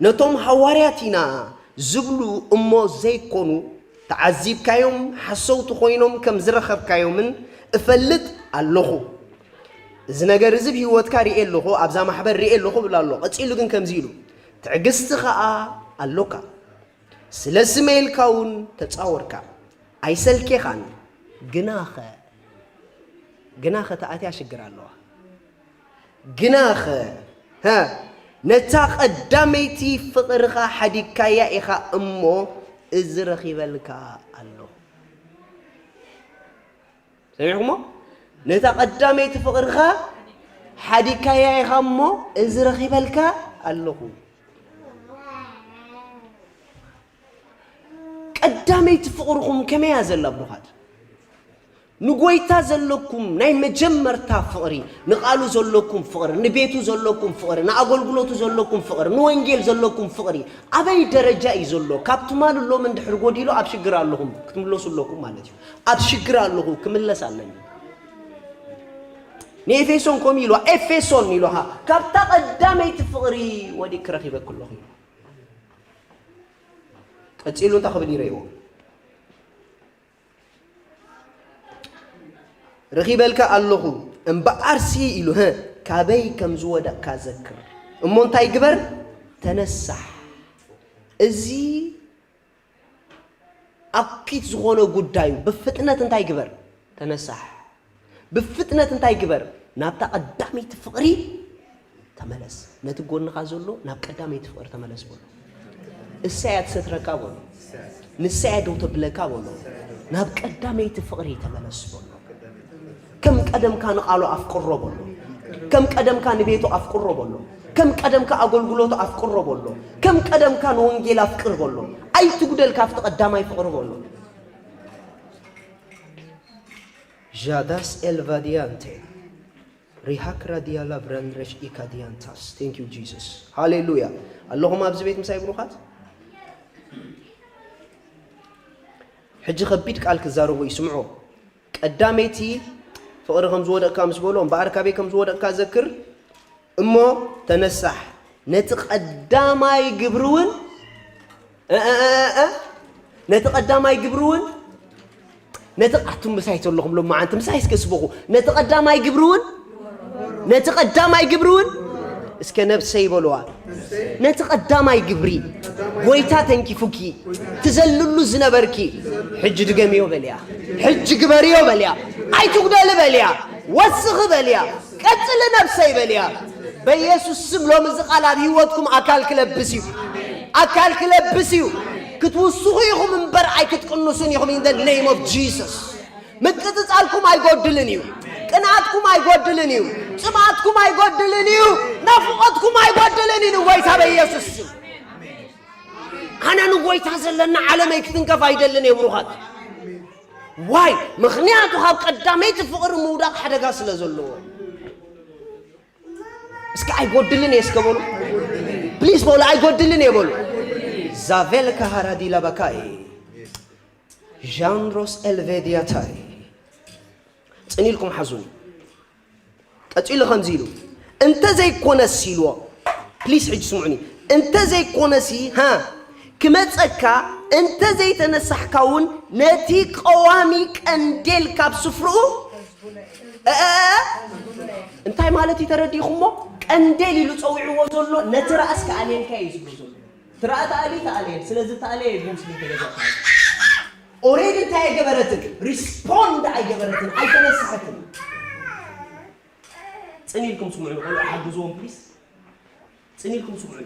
ነቶም ሃዋርያት ኢና ዝብሉ እሞ ዘይኮኑ፣ ተዓዚብካዮም ሓሰውቲ ኮይኖም ከም ዝረኸብካዮምን እፈልጥ ኣለኹ። እዚ ነገር እዚ ብህይወትካ ርእየ ኣለኹ፣ ኣብዛ ማሕበር ርእየ ኣለኹ ብሎ ኣሎ። ቀጺሉ ግን ከምዚ ኢሉ፣ ትዕግስቲ ኸኣ ኣሎካ፣ ስለ ስመይ ኢልካ እውን ተጻወርካ፣ ኣይሰልኬኻን፣ ግናኸ ግናኸ ተኣትያ ሽግር ኣለዋ። ግናኸ፣ ሀ፣ ነታ ቀዳመይቲ ፍቕርኻ ሓዲግካያ ኢኻ እሞ፣ እዚ ረኺበልካ ኣሎ። ሰሚዕኩሞ? ነታ ቀዳመይቲ ፍቕርኻ ሓዲግካያ ኢኻ እሞ፣ እዚ ረኺበልካ ኣለኹ። ቀዳመይቲ ፍቕርኹም ከመይ እያ ዘላ ብሩኻት? ንጎይታ ዘለኩም ናይ መጀመርታ ፍቕሪ፣ ንቓሉ ዘለኩም ፍቕሪ፣ ንቤቱ ዘለኩም ፍቕሪ፣ ንኣገልግሎቱ ዘለኩም ፍቕሪ፣ ንወንጌል ዘለኩም ፍቕሪ ኣበይ ደረጃ እዩ ዘሎ? ካብ ትማል ሎም እንድሕር ጎዲሉ ኣብ ሽግር ኣለኹም ክትምለሱ ኣለኩም ማለት እዩ። ኣብ ሽግር ኣለኹ ክምለስ ኣለኒ። ንኤፌሶን ከምኡ ኢሉ፣ ኤፌሶን ኢሉ፣ ሃ፣ ካብታ ቀዳመይቲ ፍቕሪ ወዲቅ ክረኺበክ ኣለኹ ኢሉ። ቀጺሉ እንታይ ክብል ይረእዎ? ረኺበልካ ኣለኹ፣ እምበኣርሲ ኢሉ፣ ህ፣ ካበይ ከም ዝወደቕካ ዘክር። እሞ እንታይ ግበር? ተነሳሕ። እዚ ኣኪት ዝኾነ ጉዳዩ ብፍጥነት እንታይ ግበር? ተነሳሕ። ብፍጥነት እንታይ ግበር? ናብታ ቀዳመይቲ ፍቕሪ ተመለስ። ነቲ ጎንኻ ዘሎ ናብ ቀዳመይቲ ፍቕሪ ተመለስ በሎ። እሳ እያ ትሰትረካ በሎ። ንሳ እያ ደው ተብለካ በሎ። ናብ ቀዳመይቲ ፍቕሪ ተመለስ በሎ። ከም ቀደምካ ንቓሉ ኣፍቅሮ በሎ። ከም ቀደምካ ንቤቱ ኣፍቅሮ በሎ። ከም ቀደምካ ኣገልግሎቱ ኣፍቅሮ በሎ። ከም ቀደምካ ንወንጌል ኣፍቅር በሎ። ኣይትጉደል ካብቲ ቀዳማይ ፍቕሪ በሎ። ጃዳስ ኤልቫዲያንቴ ሪሃክ ራዲያላ ብረንረሽ ኢካዲያንታስ። Thank you Jesus. ሃሌሉያ። ኣለኹም ኣብዚ ቤት ምሳይ ብሩኻት? ሕጂ ከቢድ ቃል ክዛረቦ ይስምዖ። ቀዳመይቲ ፍቕሪ ከም ዝወደቕካ ምስ በሎ፣ እምበኣር ካበይ ከም ዝወደቕካ ዘክር፣ እሞ ተነሳሕ፣ ነቲ ቀዳማይ ግብሪ እውን፣ እ፣ እ፣ እ፣ እ፣ ነቲ ቀዳማይ ግብሪ እውን፣ ነቲ፣ ኣቱም ምሳይ ተለኹም ሎማዓንቲ፣ ምሳይ እስከ ስበኹ። ነቲ ቀዳማይ ግብሪ እውን፣ ነቲ ቀዳማይ ግብሪ እውን፣ እስከ ነብሰይ በልዋ። ነቲ ቀዳማይ ግብሪ፣ ጎይታ ተንኪፉኪ፣ ትዘልሉ ዝነበርኪ፣ ሕጂ ድገምዮ በልያ። ሕጂ ግበርዮ በልያ። ኣይትጉደሊ በልያ። ወስኺ በልያ። ቀጽሊ ነብሰይ በልያ። በኢየሱስ ስም ሎሚ እዚ ቃል ኣብ ህይወትኩም ኣካል ክለብስ እዩ። ኣካል ክለብስ እዩ። ክትውስኹ ኢኹም እምበር ኣይክትቅንሱን ኢኹም። In the name of Jesus. ምቅጽጻልኩም ኣይጎድልን እዩ። ቅንኣትኩም ኣይጎድልን እዩ። ጽምኣትኩም ኣይጎድልን እዩ። ናፍቖትኩም ኣይጎድልን እዩ። ንጎይታ በኢየሱስ ስም። ኣነ ንጎይታ ዘለና ዓለመይ ክትንከፍ ኣይደልን እየ ብሩኻት። ዋይ? ምኽንያቱ ካብ ቀዳመይቲ ፍቕሪ ምውዳቕ ሓደጋ ስለ ዘለዎ። እስኪ ኣይጎድልን እየ እስከ በሉ። ፕሊስ በሉ፣ ኣይጎድልን እየ በሉ። ዛቬል ካሃራ ዲላ ባካይ ዣንሮስ ኤልቬዲያታይ። ጽን ኢልኩም ሓዙኒ። ቀጺሉ ከምዚ ኢሉ፣ "እንተ ዘይኮነስ" ኢልዎ። ፕሊስ ሕጂ ስምዑኒ። "እንተ ዘይኮነሲ፣ ሃ፣ ክመጸካ፣ እንተ ዘይተነሳሕካ እውን ነቲ ቀዋሚ ቀንዴል ካብ ስፍርኡ"፣ እ፣ እ፣ እ፣ እንታይ ማለት እዩ ተረዲእኹሞ? ቀንዴል ኢሉ ጸዊዕዎ ዘሎ ነቲ ራእስ ክኣልየልካ እዩ ዝብሎ ዘሎ። እቲ ራእሲ ተኣልዩ ተኣልየ፣ ስለዚ ተኣልየ እዩ ብሙስሊም ተገዛእካ። ኦሬዲ እንታይ ኣይገበረትን? ሪስፖንድ ኣይገበረትን፣ ኣይተነሳሐትን። ጽን ኢልኩም ስምዑ፣ ቆልዑ ሓግዝዎም ፕሊስ። ጽን ኢልኩም ስምዑ።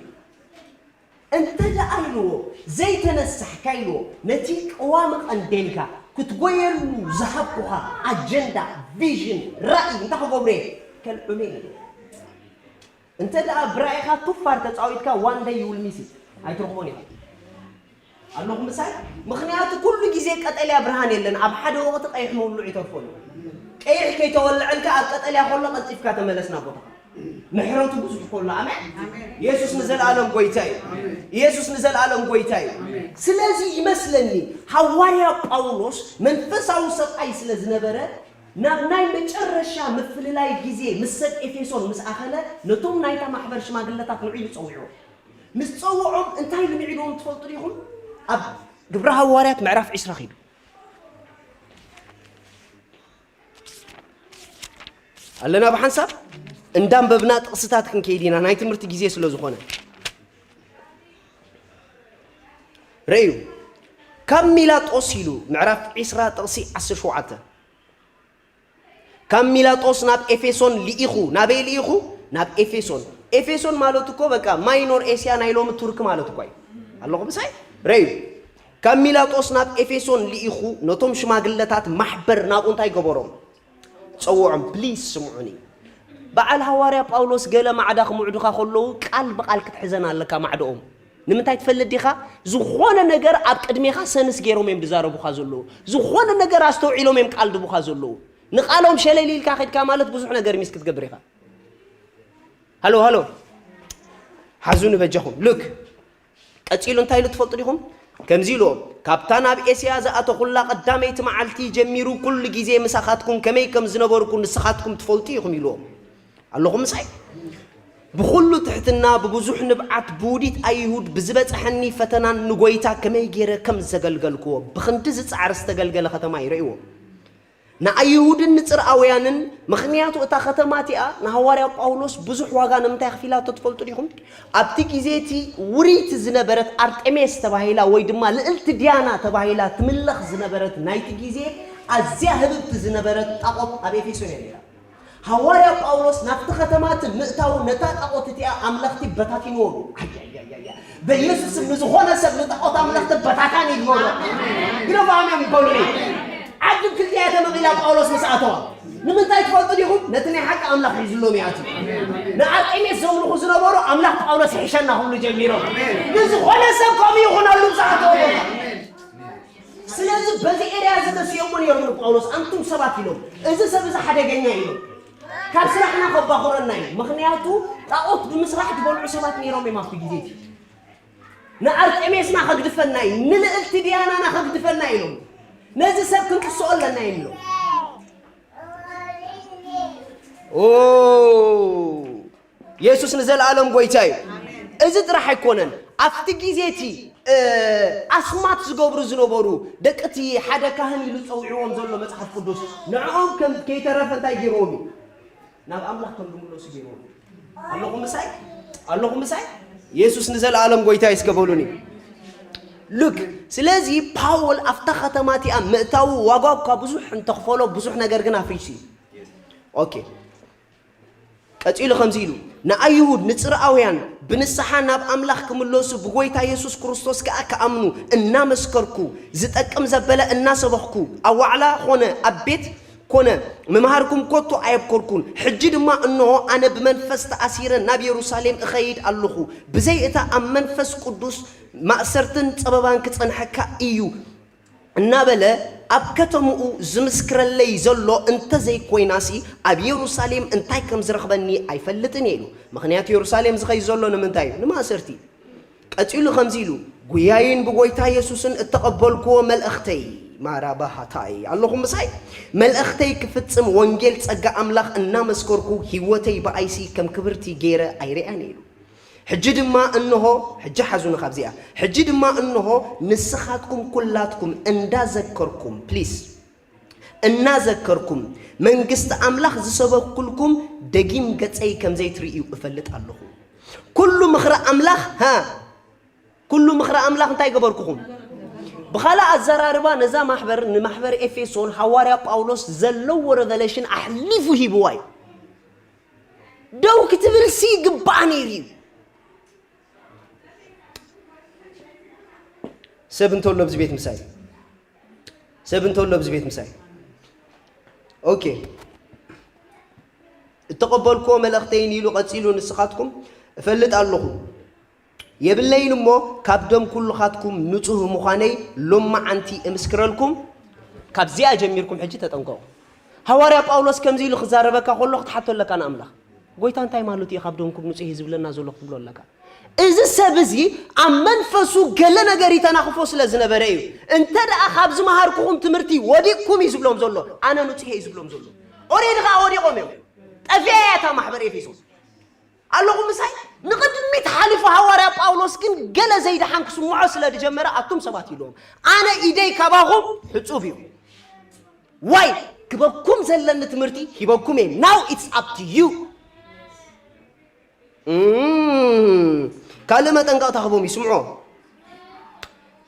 እንተ ደኣ ኢልዎ ዘይተነሳሕካ ኢልዎ፣ ነቲ ቀዋሚ ቀንዴልካ ክትጎየሉ ዝሃብኩኻ ኣጀንዳ፣ ቪዥን፣ ራእይ እንታይ ክገብሩ እየ? ከልዕሉ እየ። እንተ ደኣ ብራእይኻ ቱፋር ተጻዊትካ፣ one day you will miss it። ኣይትረኽቦን ኢኻ። ኣለኹም ምሳይ? ምኽንያቱ ኩሉ ግዜ ቀጠልያ ብርሃን የለን። ኣብ ሓደ ወቕቲ ቀይሕ ምውልዑ ይተርፎ እዩ። ቀይሕ ከይተወልዐልካ ኣብ ቀጠልያ ከሎ ቀልጢፍካ ተመለስ ናብ ቦታኻ። ምሕረቱ ብዙሕ ከሎ። ኣሜን። ኣሜን። ኢየሱስ ንዘለኣለም ጎይታ እዩ። ኣሜን። ኢየሱስ ንዘለኣለም ጎይታ እዩ። ኣሜን። ስለዚ ይመስለኒ ሃዋርያ ጳውሎስ መንፈሳዊ ሰብኣይ ስለ ዝነበረ ናብ ናይ መጨረሻ ምፍልላይ ግዜ ምስ ሰብ ኤፌሶን ምስ ኣኸለ ነቶም ናይታ ማሕበር ሽማግለታት ንዑ ኢሉ ጸዊዑ። ምስ ጸውዖም እንታይ ኢሉ ምዒድዎም ትፈልጡ ዲኹም? ኣብ ግብረ ሃዋርያት ምዕራፍ ዕስራ ኺዱ። ኣለና ብሓንሳብ እንዳንበብና ጥቕስታት ክንከይድ ኢና፣ ናይ ትምህርቲ ግዜ ስለ ዝኾነ። ረእዩ፣ ካብ ሚላጦስ ኢሉ ምዕራፍ ዕስራ ጥቕሲ ዓሰርተ ሸውዓተ። ካብ ሚላጦስ ናብ ኤፌሶን ልኢኹ። ናበይ ልኢኹ? ናብ ኤፌሶን። ኤፌሶን ማለት እኮ በቃ ማይኖር ኤስያ ናይ ሎሚ ቱርክ ማለት እኮ እዩ። ኣለኹ ምሳይ? ረዩ። ካብ ሚላጦስ ናብ ኤፌሶን ልኢኹ ነቶም ሽማግለታት ማሕበር ናብኡ እንታይ ገበሮም? ጸውዖም። ፕሊዝ ስምዑኒ። በዓል ሃዋርያ ጳውሎስ ገለ ማዕዳ ክምዕዱኻ ከለዉ ቃል ብቃል ክትሕዘን ኣለካ ማዕድኦም። ንምንታይ ትፈልጥ ዲኻ? ዝኾነ ነገር ኣብ ቅድሜኻ ሰንስ ገይሮም እዮም ዝዛረቡኻ ዘለዉ። ዝኾነ ነገር ኣስተውዒሎም እዮም ቃል ድቡኻ ዘለዉ። ንቃሎም ሸለል ኢልካ ከድካ ማለት ብዙሕ ነገር ሚስ ክትገብር ኢኻ። ሃሎ ሃሎ፣ ሓዙ ንበጃኹም። ሉክ፣ ቀጺሉ እንታይ ኢሉ ትፈልጡ ዲኹም? ከምዚ ኢልዎ፣ ካብታ ናብ ኤስያ ዝኣተኹላ ቀዳመይቲ መዓልቲ ጀሚሩ ኩሉ ግዜ ምሳኻትኩም ከመይ ከም ዝነበርኩ ንስኻትኩም ትፈልጡ ኢኹም ኢልዎም። ኣለኹም ምሳይ? ብኹሉ ትሕትና፣ ብብዙሕ ንብዓት፣ ብውዲት ኣይሁድ ብዝበጽሐኒ ፈተናን ንጎይታ ከመይ ገይረ ከም ዘገልገልክዎ፣ ብኽንዲ ዝጻዕር ዝተገልገለ ከተማ ይርእይዎ። ንኣይሁድን ንጽርኣውያንን፣ ምኽንያቱ እታ ከተማ እቲኣ ንሃዋርያ ጳውሎስ ብዙሕ ዋጋ ንምንታይ ኣኽፊላቶ ትፈልጡ ዲኹም? ኣብቲ ግዜ እቲ ውርይቲ ዝነበረት ኣርጤሜስ ተባሂላ ወይ ድማ ልእልቲ ዲያና ተባሂላ ትምለኽ ዝነበረት ናይቲ ግዜ ኣዝያ ህብብቲ ዝነበረት ጣቖት ኣብ ኤፌሶን እያ ነይራ። ሃዋርያ ጳውሎስ ናብቲ ከተማ እቲ ምእታው ነታ ጣቖት እቲኣ ኣምለኽቲ በታቲንዎ። ኣያያያያ፣ በኢየሱስ ስም ንዝኾነ ሰብ ንጣዖት ኣምለኽቲ በታታን ይግበሮ። ግደፉ ኣሜን በሉኒ። ዓዲ ክልቲኣ ተመቒላ ጳውሎስ ምስ ኣተዋ ንምንታይ ትፈልጡ ዲኹም? ነቲ ናይ ሓቂ ኣምላኽ ሒዝሎም ይኣትዩ። ንኣርጤሜስ ዘምልኹ ዝነበሩ ኣምላኽ ጳውሎስ ይሕሸና ክብሉ ጀሚሮም። ንዝኾነ ሰብ ከምኡ ይኹነሉ ዝኣተዎ ቦታ። ስለዚ በዚ ኤርያ እዚ ተሲኦሞ ነይሮም ንጳውሎስ፣ ኣንቱም ሰባት ኢሎም፣ እዚ ሰብ እዚ ሓደገኛ ኢሎም፣ ካብ ስራሕና ከባኹረና እዩ። ምኽንያቱ ጣዖት ብምስራሕ ዝበልዑ ሰባት ነይሮም እዮም ኣብቲ ግዜ እቲ። ንኣርጤሜስና ከግድፈና እዩ፣ ንልእልቲ ዲያናና ከግድፈና ኢሎም፣ ነዚ ሰብ ክንጥስኦ ኣለና እዮም ኢሎም። ኦ፣ የሱስ ንዘለኣለም ጎይታ እዩ። እዚ ጥራሕ ኣይኮነን። ኣብቲ ግዜ እቲ፣ እ፣ ኣስማት ዝገብሩ ዝነበሩ ደቂ እቲ ሓደ ካህን ኢሉ ጸዊዕዎም ዘሎ መጽሓፍ ቅዱስ፣ ንዕኦም ከም ከይተረፈ እንታይ ገይርዎም እዩ? ናብ ኣምላኽ ከም ዝምለሱ ገይርዎም እዩ። ኣለኹም ምሳይ? ኣለኹም ምሳይ? የሱስ ንዘለኣለም ጎይታ እዩ እስከ በሉኒ። ሉክ፣ ስለዚ ፓውል ኣብታ ከተማ እቲኣ ምእታዉ ዋጋ እኳ ብዙሕ እንተኽፈሎ፣ ብዙሕ ነገር ግን ኣፍሪሱ እዩ። ኦኬ። ቀጺሉ ከምዚ ኢሉ፣ ንኣይሁድ፣ ንጽርኣውያን ብንስሓ ናብ ኣምላኽ ክምለሱ፣ ብጎይታ የሱስ ክርስቶስ ከኣ ክኣምኑ እናመስከርኩ፣ ዝጠቅም ዘበለ እናሰበኽኩ፣ ኣብ ዋዕላ ኾነ ኣብ ቤት ኮነ ምምሃርኩም ከቶ ኣየብኮርኩን። ሕጂ ድማ እንሆ ኣነ ብመንፈስ ተኣሲረ ናብ የሩሳሌም እኸይድ ኣለኹ። ብዘይ እታ ኣብ መንፈስ ቅዱስ ማእሰርትን ጸበባን ክጸንሐካ እዩ። እናበለ ኣብ ከተምኡ ዝምስክረለይ ዘሎ እንተዘይኮይናሲ ኣብ የሩሳሌም እንታይ ከም ዝረኽበኒ ኣይፈልጥን እየ ኢሉ። ምኽንያቱ የሩሳሌም ዝኸይድ ዘሎ ንምንታይ እዩ? ንማእሰርቲ። ቀጺሉ ከምዚ ኢሉ፣ ጉያይን ብጎይታ የሱስን እተቐበልክዎ መልእኽተይ፣ ማራባሃታይ፣ ኣለኹም ምሳይ? መልእኽተይ ክፍጽም ወንጌል ጸጋ ኣምላኽ እናመስከርኩ ህይወተይ ብኣይሲ ከም ክብርቲ ገይረ ኣይርእያን እየ ኢሉ። ሕጂ ድማ እንሆ፣ ሕጂ ሓዙኒ ካብዚኣ፣ ሕጂ ድማ እንሆ ንስኻትኩም ኩላትኩም እንዳዘከርኩም፣ ፕሊስ፣ እናዘከርኩም መንግስቲ ኣምላኽ ዝሰበኩልኩም ደጊም ገጸይ ከም ዘይትርእዩ እፈልጥ ኣለኹ። ኩሉ ምኽሪ ኣምላኽ፣ ሃ፣ ኩሉ ምኽሪ ኣምላኽ እንታይ ገበርኩኹም? ብኻልእ ኣዘራርባ ነዛ ማሕበር፣ ንማሕበር ኤፌሶን ሃዋርያ ጳውሎስ ዘለዎ ሬቨሌሽን ኣሕሊፉ ሂብዋ እዩ። ደው ክትብል ሲ ይግባኣ ነይሩ እዩ። ሰብ እንተሎ ኣብዚ ቤት ምሳይ፣ ሰብ እንተሎ ኣብዚ ቤት ምሳይ። ኦኬ፣ እተቐበልክዎ መልእኽተይን ኢሉ ቀጺሉ፣ ንስኻትኩም እፈልጥ ኣለኹ የብለይን እሞ፣ ካብ ደም ኩልኻትኩም ንጹህ ምዃነይ ሎመዓንቲ እምስክረልኩም። ካብዚኣ ጀሚርኩም ሕጂ ተጠንቀቑ። ሃዋርያ ጳውሎስ ከምዚ ኢሉ ክዛረበካ ከሎ ክትሓቶ ኣለካ ንኣምላኽ፣ ጎይታ እንታይ ማለቱ እዩ ካብ ደምኩም ንጹህ እዩ ዝብለና ዘሎ ክትብሎ ኣለካ። እዚ ሰብ እዚ ኣብ መንፈሱ ገለ ነገር ይተናኽፎ ስለ ዝነበረ እዩ። እንተ ደኣ ካብ ዝመሃርኩኹም ትምህርቲ ወዲቕኩም እዩ ዝብሎም ዘሎ፣ ኣነ ንጹህ እየ እዩ ዝብሎም ዘሎ። ኦሬዲ ኸኣ ወዲቖም እዮም። ጠፊኣ እያ እታ ማሕበር ኤፌሶን። ኣለኹም ምሳይ? ንቕድሚት ሓሊፉ ሃዋርያ ጳውሎስ ግን ገለ ዘይደሓን ክስምዖ ስለ ዝጀመረ፣ ኣቱም ሰባት ኢልዎም፣ ኣነ ኢደይ ካባኹም ሕጹብ እዩ። ዋይ ክበኩም ዘለኒ ትምህርቲ ሂበኩም እየ። Now it's up to you። እም፣ ካልእ መጠንቀቕታ ክቦም እዩ፣ ስምዖ።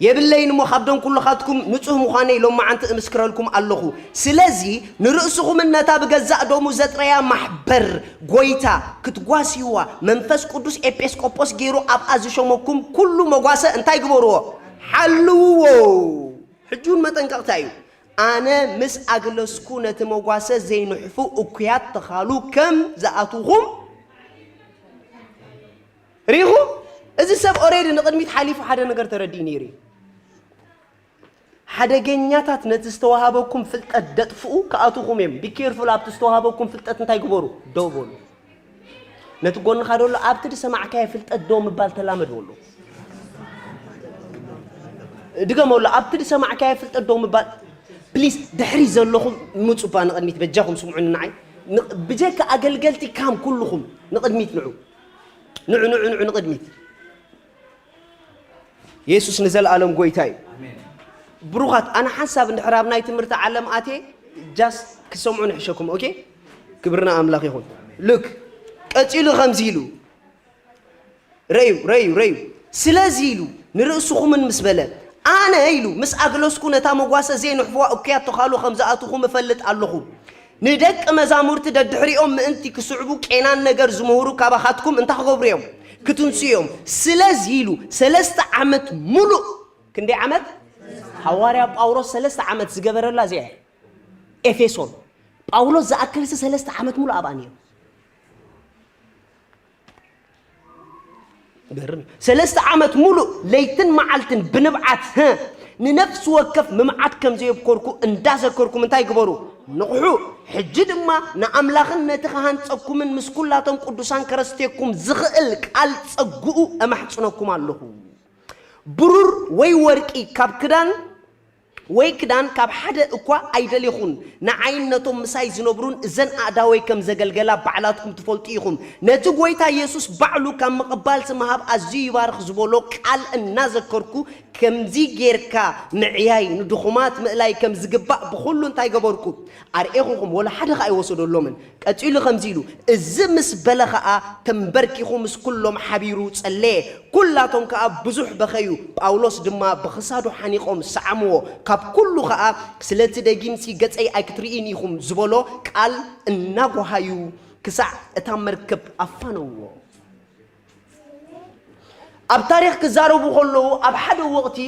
የብለይን እሞ ካብ ደም ኩልኻትኩም ንጹህ ምዃነይ ሎማዓንቲ እምስክረልኩም ኣለኹ። ስለዚ ንርእስኹምን ነታ ብገዛእ ደሙ ዘጥረያ ማሕበር ጐይታ ክትጓስይዋ መንፈስ ቅዱስ ኤጲስቆጶስ ገይሩ ኣብኣ ዝሸመኩም ኩሉ መጓሰ እንታይ ግበርዎ? ሓልውዎ። ሕጂ እውን መጠንቀቕታ እዩ። ኣነ ምስ ኣግለስኩ ነቲ መጓሰ ዘይንሕፉ እኩያት ተኻሉ ከም ዝኣትኹም ሪኹ። እዚ ሰብ ኦሬዲ ንቕድሚት ሓሊፉ ሓደ ነገር ተረዲኡ ነይሩ እዩ። ሓደገኛታት ነቲ ዝተዋሃበኩም ፍልጠት ደጥፍኡ ክኣትኹም እዮም። ቢኬርፉል ኣብቲ ዝተዋሃበኩም ፍልጠት እንታይ ግበሩ? ደው በሉ። ነቲ ጎንኻ ደሎ ኣብቲ ዝሰማዕካዮ ፍልጠት ደው ምባል ተላመድ በሎ። ድገመሉ፣ ኣብቲ ዝሰማዕካዮ ፍልጠት ደው ምባል። ፕሊስ ድሕሪ ዘለኹም ምጹባ ንቕድሚት በጃኹም ስምዑኒ ንዓይ። ንቕ- ብጀካ ኣገልገልቲ ካም ኩልኹም ንቕድሚት ንዑ። ንዑ ንዑ ንዑ ንቕድሚት። የሱስ ንዘለኣለም ጎይታ እዩ። ብሩኻት ኣነ ሓንሳብ እንድሕር ኣብ ናይ ትምህርቲ ዓለም ኣትየ ጃስት ክሰምዑ ንሕሸኩም። ኦኬ፣ ክብርና ኣምላኽ ይኹን። ሉክ ቀጺሉ ከምዚ ኢሉ ረዩ ረዩ ረዩ ስለዚ ኢሉ ንርእስኹምን ምስ በለ ኣነ ኢሉ ምስ ኣግለስኩ ነታ መጓሰ ዘይንሕፍዋ እኩያት ተኻሉ ከም ዝኣትኹም እፈልጥ ኣለኹ። ንደቂ መዛሙርቲ ደድሕሪኦም ምእንቲ ክስዕቡ ቄናን ነገር ዝምህሩ ካባኻትኩም እንታይ ክገብሩ እዮም? ክትንሱ እዮም። ስለዚ ኢሉ ሰለስተ ዓመት ሙሉእ ክንደይ ዓመት? ሃዋርያ ጳውሎስ ሰለስተ ዓመት ዝገበረላ እዚኣ እያ። ኤፌሶን ጳውሎስ ዝኣክልሲ ሰለስተ ዓመት ሙሉእ ኣብኣ ነይሩ። ገርም ሰለስተ ዓመት ሙሉእ ለይትን መዓልትን ብንብዓት ንነፍሲ ወከፍ ምምዓት ከም ዘየብኮርኩ እንዳዘከርኩም እንታይ ግበሩ? ንቕሑ። ሕጂ ድማ ንኣምላኽን ነቲ ክሃንጸኩምን ምስ ኩላቶም ቅዱሳን ከረስቴኩም ዝኽእል ቃል ጸግኡ እማሕጽነኩም ኣለኹ። ብሩር ወይ ወርቂ ካብ ክዳን ወይ ክዳን ካብ ሓደ እኳ ኣይደሌኹን። ንዓይን ነቶም ምሳይ ዝነብሩን እዘን ኣእዳወይ ከም ዘገልገላ ባዕላትኩም ትፈልጡ ኢኹም። ነቲ ጐይታ የሱስ ባዕሉ ካብ ምቕባልሲ ምሃብ ኣዝዩ ይባርኽ ዝበሎ ቃል እናዘከርኩ፣ ከምዚ ጌርካ ምዕያይ ንድኹማት ምእላይ ከም ዝግባእ ብኹሉ እንታይ ገበርኩ? ኣርኤኹኹም፣ ወላ ሓደ ኸኣ ኣይወሰደሎምን። ቀጺሉ ከምዚ ኢሉ፣ እዚ ምስ በለ ኸኣ ተንበርኪኹ ምስ ኩሎም ሓቢሩ ጸለየ። ኩላቶም ከኣ ብዙሕ በኸዩ። ጳውሎስ ድማ ብኽሳዱ ሓኒቖም ሰዓምዎ። ካብ ኩሉ ኸኣ ስለቲ ደጊምሲ ገጸይ ኣይክትርእይን ኢኹም ዝበሎ ቃል እናጓሃዩ ክሳዕ እታ መርከብ ኣፋነውዎ። ኣብ ታሪኽ ክዛረቡ ከለዉ ኣብ ሓደ ወቕቲ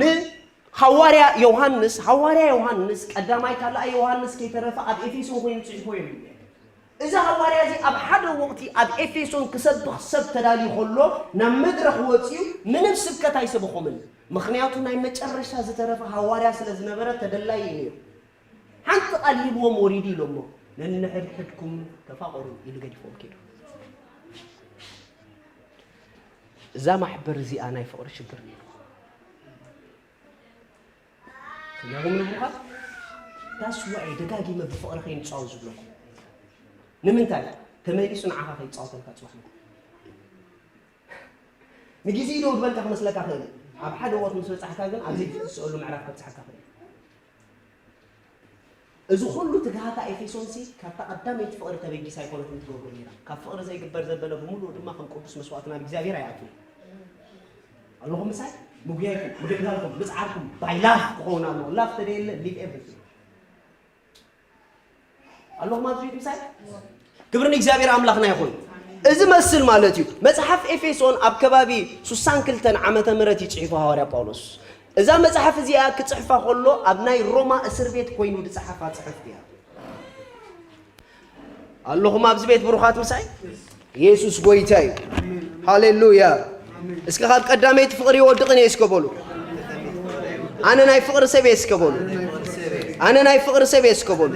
ንሃዋርያ ዮሃንስ፣ ሃዋርያ ዮሃንስ ቀዳማይ ካልኣይ ዮሃንስ ከይተረፈ ኣብ ኤፌሶን ኮይኑ ጽሒፎ እዮም። እዚ ሃዋርያ እዚ ኣብ ሓደ ወቕቲ ኣብ ኤፌሶን ክሰብኽ ሰብ ተዳልዩ ከሎ ናብ መድረኽ ወጺኡ ምንም ስብከት ኣይሰበኾምን። ምኽንያቱ ናይ መጨረሻ ዝተረፈ ሃዋርያ ስለ ዝነበረ ተደላዪ እዩ ነይሩ። ሓንቲ ቃል ሂብዎም ወሪዱ ኢሎሞ ነንሕድሕድኩም ተፋቐሩ ኢሉ ገዲፎም ከይዱ። እዛ ማሕበር እዚኣ ናይ ፍቕሪ ሽግር ነይሩ። ሰሚዕኹም ንብሩኻት? ዳስ ዋይ ደጋጊመ ብፍቕሪ ከይንጻወት ዝብለኩም። ንምንታይ? ተመሊሱ ንዓኻ ከይጻወተልካ ጽባሕ ንግሆ። ንግዜ ኢሉ ዝበልካ ክመስለካ ክእል። ኣብ ሓደ ወቕት ምስ በጻሕካ ግን ኣብ ዘይትስእሉ ምዕራፍ ከብጽሓካ ክእል። እዚ ኩሉ ትግሃታ ኤፌሶንሲ ካብታ ቀዳመይቲ ፍቕሪ ተበጊሳ ኣይኮነትን ትገብሮ ነይራ። ካብ ፍቕሪ ዘይግበር ዘበለ ብምሉኡ ድማ ከም ቅዱስ መስዋእቲ ናብ እግዚኣብሔር ኣይኣቱን። ኣለኹም ምሳይ? ምጉያይኩም፣ ምግልጋልኩም፣ ምጽዓርኩም፣ ባይ ላፍ ክኸውን ኣለዎ። ላፍ ተደየለ፣ ሊቭ ኤቭሪቲንግ። ኣለኹም ኣብዚ ቤት ምሳይ? ክብሪ ንእግዚኣብሔር ኣምላኽና ይኹን። እዚ መስል ማለት እዩ። መጽሓፍ ኤፌሶን ኣብ ከባቢ ስሳን ክልተን ዓመተ ምህረት እዩ ጽሒፉ ሃዋርያ ጳውሎስ። እዛ መጽሓፍ እዚኣ ክጽሕፋ ከሎ ኣብ ናይ ሮማ እስር ቤት ኮይኑ ዝጸሓፋ ጽሕፍቲ እያ። ኣለኹም ኣብዚ ቤት ብሩኻት ምሳይ? የሱስ ጎይታ እዩ። ሃሌሉያ። እስኪ ካብ ቀዳመይቲ ፍቕሪ ይወድቕን እየ እስከ በሉ። ኣነ ናይ ፍቕሪ ሰብ እየ እስከ በሉ። ኣነ ናይ ፍቕሪ ሰብ እየ እስከ በሉ።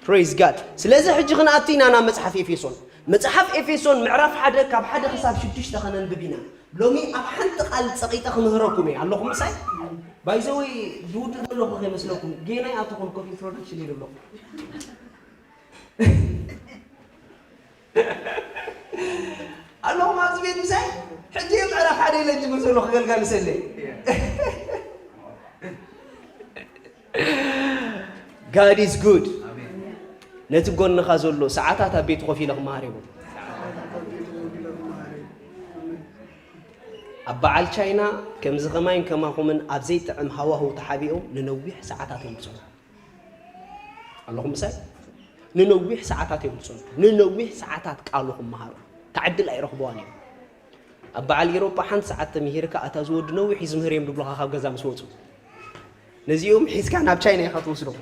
ፕሬዝ ጋድ። ስለዚ ሕጂ ክንኣቱ ኢና ናብ መጽሓፍ ኤፌሶን። መጽሓፍ ኤፌሶን ምዕራፍ ሓደ ካብ ሓደ ክሳብ ሽዱሽተ ከነንብብ ኢና። ሎሚ ኣብ ሓንቲ ቃል ጸቒጠ ክምህረኩም እየ። ኣለኹም ምሳይ? ባይ ዘ ወይ ዝውድእ ዘለኹ ከይመስለኩም። ጌና ይኣተኹም ኮፍ ኢንትሮዳክሽን ይብል ኣለኹ። ኣለኹም ኣብዚ ቤት ምሳይ? ሕጂ እየ ምዕራፍ ሓደ ኢለ ጅምር ዘለኹ ገልጋሊ ሰለይ። God is good። ነቲ ጎንኻ ዘሎ ሰዓታት ኣብ ቤት ኮፍ ኢለ ክመሃር እየ በሎ። ኣብ በዓል ቻይና ከምዚ ከማይን ከማኹምን ኣብ ዘይጥዕም ሃዋህው ተሓቢኦም ንነዊሕ ሰዓታት እዮም ዝጸንሑ። ኣለኹም ምሳይ? ንነዊሕ ሰዓታት እዮም ዝጸንሑ። ንነዊሕ ሰዓታት ቃሉ ክመሃሩ። እታ ዕድል ኣይረኽብዋን እዮም። ኣብ በዓል ኤሮጳ ሓንቲ ሰዓት ተምሂርካ፣ "ኣታ እዚ ወዲ ነዊሕ እዩ ዝምህር" እዮም ዝብሉኻ ካብ ገዛ ምስ ወጹ። ነዚኦም ሒዝካ ናብ ቻይና ኢኻ ትወስዶም።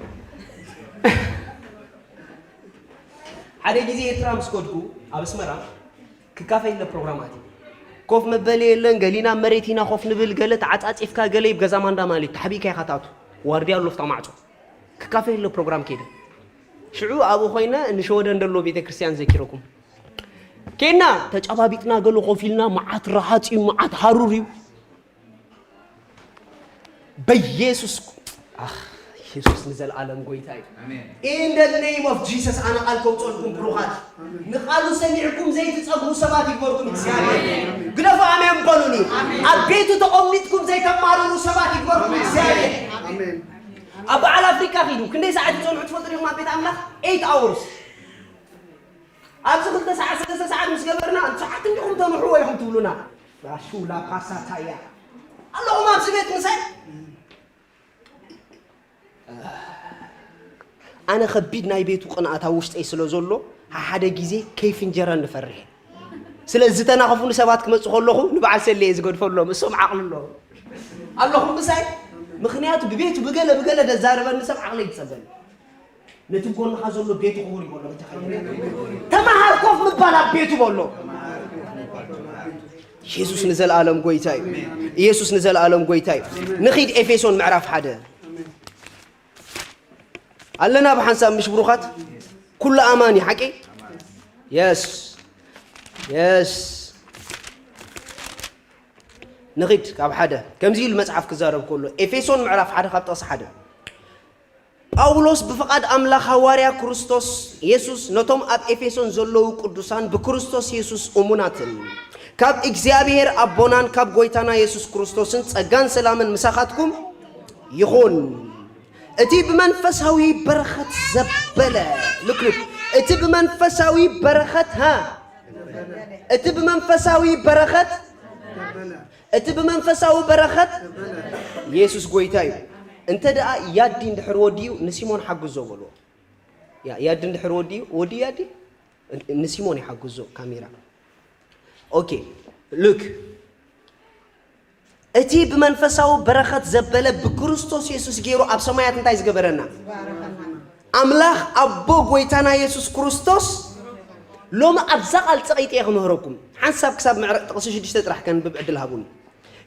ሓደ ግዜ ኤርትራ ምስ ከድኩ፣ ኣብ ኣስመራ ክካፈ ኢለ ፕሮግራም ኣትየ። ኮፍ መበሊ የለን፣ ገሊና ኣብ መሬት ኢና ኮፍ ንብል፣ ገለ ተዓጻጺፍካ፣ ገለ ይብ ገዛ ማንዳ ማለት እዩ፣ ተሓቢእካ ኢኻ ትኣቱ። ዋርድያ ኣሎ ኣብታ ማዕጾ። ክካፈ ኢለ ፕሮግራም ከይደ። ሽዑ ኣብኡ ኮይነ ንሸወደን ደሎ ቤተ ክርስቲያን ዘኪረኩም። ኬና ተጫባቢጥና፣ ገለ ኮፍ ኢልና፣ መዓት ረሃጽ እዩ፣ መዓት ሃሩር እዩ። በኢየሱስ፣ ኣኽ፣ ኢየሱስ ንዘለኣለም ጎይታ እዩ። ኣሜን። In the name of Jesus ኣነ ቃል ከውፀልኩም ብሩኻት። ንቃሉ ሰሚዕኩም ዘይትጸግቡ ሰባት ይግበርኩም እግዚኣብሔር። ግደፉ ኣሜን በሉኒ። ኣብ ቤቱ ተቐሚጥኩም ዘይተማርሩ ሰባት ይግበርኩም እግዚኣብሔር። ኣሜን። ኣብ በዓል ኣፍሪቃ ኪዱ ክንደይ ሰዓት ይጸንሑ ትፈልጡ ዲኹም ኣብ ቤት ኣምላኽ? Eight hours። ኣብዚ ክልተ ሰዓት ሰለስተ ሰዓት ምስ ገበርና፣ "ሰዓት እንዲኹም ተምሕዎ ኢኹም ትብሉና?" ራሹ ላፓሳታያ ኣለኹም ኣብዚ ቤት ምሳይ። ኣነ ከቢድ ናይ ቤቱ ቅንኣት ኣብ ውሽጠይ ስለ ዘሎ፣ ሓደ ግዜ ኬፍ እንጀራ ንፈርሕ። ስለዚ ዝተናኸፉኒ ሰባት ክመጹ ከለኹ ንበዓል ሰሌ እየ ዝገድፈሎም፣ እሶም ዓቕሊ ኣለዎም። ኣለኹም ምሳይ? ምኽንያቱ ብቤቱ ብገለ ብገለ ደዛረበኒ ሰብ ዓቕለይ ይጸበኒ። ነቲ ጎንኻ ዘሎ ቤቱ ክቡር ይበሎ፣ በጃኻ ይበሎ። ተመሃር ኮፍ ምባል ኣብ ቤቱ በሎ። ኢየሱስ ንዘለኣለም ጎይታ እዩ። ኢየሱስ ንዘለኣለም ጎይታ እዩ። ንኺድ ኤፌሶን ምዕራፍ ሓደ። ኣለና ብሓንሳብ ምሽ ብሩኻት? ኩሉ ኣማኒ ሓቂ? የስ። የስ። ንኺድ ካብ ሓደ። ከምዚ ኢሉ መጽሓፍ ክዛረብ ከሎ፣ ኤፌሶን ምዕራፍ ሓደ ካብ ጥቕሲ ሓደ። ጳውሎስ ብፍቓድ ኣምላኽ ሃዋርያ ክርስቶስ የሱስ ነቶም ኣብ ኤፌሶን ዘለዉ ቅዱሳን ብክርስቶስ የሱስ እሙናትን፣ ካብ እግዚኣብሔር ኣቦናን ካብ ጐይታና የሱስ ክርስቶስን ጸጋን ሰላምን ምሳኻትኩም ይኹን። እቲ ብመንፈሳዊ በረኸት ዘበለ፣ ልክልክ፣ እቲ ብመንፈሳዊ በረኸት፣ ሃ፣ እቲ ብመንፈሳዊ በረኸት፣ እቲ ብመንፈሳዊ በረኸት፣ የሱስ ጐይታ እዩ። እንተ ደኣ ያዲ እንድሕር ወዲኡ ንሲሞን ሓግዞ በልዎ። ያ-፣ ያዲ እንድሕር ወዲኡ፣ ወዲኡ ያዲ? ን-፣ ንሲሞን ይሓግዞ ካሜራ። ኦኬ፣ ሉክ። እቲ ብመንፈሳዊ በረኸት ዘበለ ብክርስቶስ የሱስ ገይሩ ኣብ ሰማያት እንታይ ዝገበረና? ኣምላኽ ኣቦ ጐይታና የሱስ ክርስቶስ ሎሚ ኣብዛ ቃል ጸቒጠ እየ ክምህረኩም። ሓንሳብ ክሳብ ምዕረ-፣ ጥቕሲ ሽዱሽተ ጥራሕ ከንብብ ዕድል ሃቡኒ።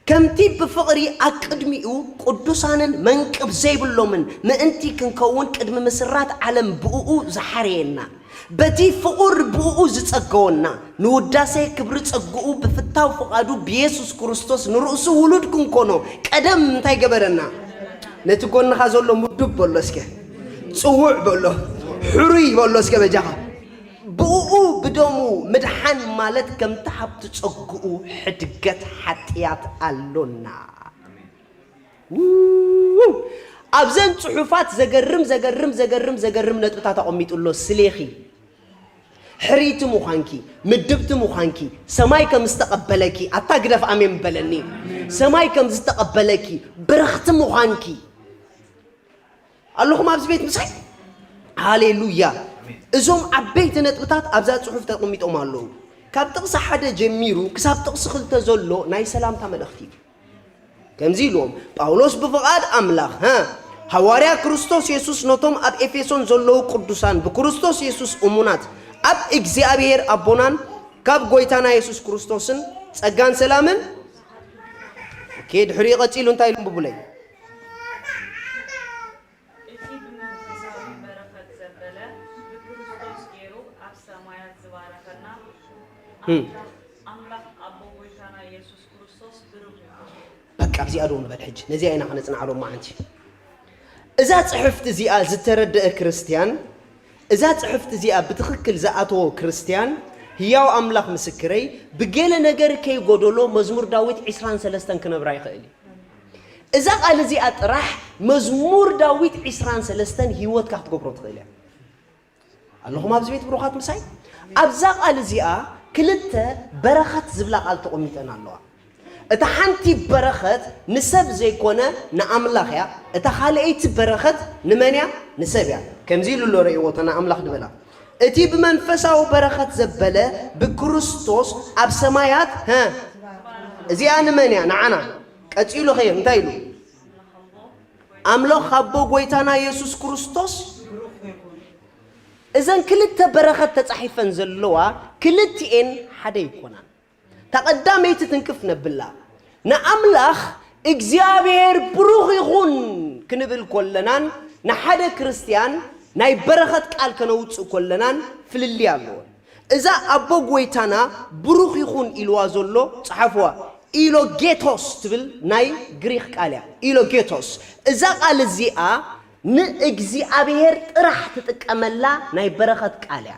ከምቲ ብፍቕሪ ኣቅድሚኡ ቅዱሳንን መንቅብ ዘይብሎምን ምእንቲ ክንከውን ቅድሚ ምስራት ዓለም ብእኡ ዝሓረየና፣ በቲ ፍቑር ብእኡ ዝጸገወና፣ ንውዳሴ ክብሪ ጸግኡ ብፍታው ፍቓዱ ብየሱስ ክርስቶስ ንርእሱ ውሉድ ክንኮኖ ቀደም እንታይ ገበረና? ነቲ ጎንኻ ዘሎ ምዱብ በሎ እስከ፣ ጽውዕ በሎ፣ ሕሩይ በሎ እስከ በጃኻ። ብእኡ ብደሙ ምድሓን ማለት ከምቲ ሃብቲ ጸግኡ ሕድገት ሓጥያት ኣሎና። ውው! ኣብዘን ጽሑፋት ዘገርም፣ ዘገርም፣ ዘገርም፣ ዘገርም ነጥብታት ኣቐሚጡ ኣሎ። ስሌኺ፣ ሕርይቲ ምዃንኪ፣ ምድብቲ ምዃንኪ፣ ሰማይ ከም ዝተቐበለኪ፣ ኣታ ግደፍ ኣሜን በለኒ። ሰማይ ከም ዝተቐበለኪ፣ ብርኽቲ ምዃንኪ። ኣለኹም ኣብዚ ቤት ምሳይ? ሃሌሉያ። እዞም ዓበይቲ ነጥብታት ኣብዛ ጽሑፍ ተቐሚጦም ኣለዉ። ካብ ጥቕሲ ሓደ ጀሚሩ ክሳብ ጥቕሲ ክልተ ዘሎ ናይ ሰላምታ መልእኽቲ እዩ። ከምዚ ኢልዎም፣ ጳውሎስ ብፍቓድ ኣምላኽ፣ ሃ፣ ሃዋርያ ክርስቶስ የሱስ ነቶም ኣብ ኤፌሶን ዘለዉ ቅዱሳን ብክርስቶስ የሱስ እሙናት ኣብ እግዚኣብሔር ኣቦናን ካብ ጐይታና የሱስ ክርስቶስን ጸጋን ሰላምን። ኦኬ፣ ድሕሪኡ ቀጺሉ እንታይ ኢሉ? ብቡለይ። እቲ ብመንፈሳዊ በረኸት ዘበለ ብክርስቶስ ገይሩ ኣብ ሰማያት ዝባረኸና፣ እም። ኣምላኽ ኣቦ ጐይታና የሱስ ክርስቶስ ብሩኽ ይኹን። በቃ ኣብዚኣ ዶ ንበል ሕጂ? ነዚኣ ኢና ክነጽንዓ ሎማዓንቲ። እዛ ጽሕፍቲ እዚኣ ዝተረደአ ክርስትያን፣ እዛ ጽሕፍቲ እዚኣ ብትኽክል ዝኣተዎ ክርስትያን፣ ህያው ኣምላኽ ምስክረይ፣ ብገለ ነገር ከይጎደሎ መዝሙር ዳዊት ዕስራን ሰለስተን ክነብራ ይኽእል እዩ። እዛ ቃል እዚኣ ጥራሕ መዝሙር ዳዊት ዕስራን ሰለስተን ህይወትካ ክትገብሮ ትኽእል እያ። ኣለኹም ኣብዚ ቤት ብሩኻት ምሳይ? ኣብዛ ቃል እዚኣ ክልተ በረኸት ዝብላ ቃል ተቐሚጠን ኣለዋ። እታ ሓንቲ በረኸት ንሰብ ዘይኮነ ንኣምላኽ እያ፣ እታ ካልኣይቲ በረኸት ንመን እያ? ንሰብ እያ። ከምዚ ኢሉ ኣሎ፣ ረእይዎ፣ እታ ንኣምላኽ ዝበላ፣ "እቲ ብመንፈሳዊ በረኸት ዘበለ ብክርስቶስ ኣብ ሰማያት፣ ሀ፣ እዚኣ ንመን እያ? ንዓና። ቀጺሉ ኸ እንታይ ኢሉ? ኣምላኽ ኣቦ ጎይታና የሱስ ክርስቶስ." እዘን ክልተ በረኸት ተጻሒፈን ዘለዋ ክልቲኤን ሓደ ይኮናን። እታ ቀዳመይቲ ትንክፍ ነብላ። ንኣምላኽ እግዚኣብሔር ብሩኽ ይኹን ክንብል ኮለናን ንሓደ ክርስትያን ናይ በረኸት ቃል ከነውጽእ ኮለናን ፍልልይ ኣለዎ። እዛ ኣቦ ጎይታና ብሩኽ ይኹን ኢልዋ ዘሎ፣ ጸሓፍዋ፣ ኢሎጌቶስ ትብል ናይ ግሪኽ ቃል እያ። ኢሎጌቶስ። እዛ ቃል እዚኣ ንእግዚኣብሔር ጥራሕ ትጥቀመላ ናይ በረኸት ቃል እያ።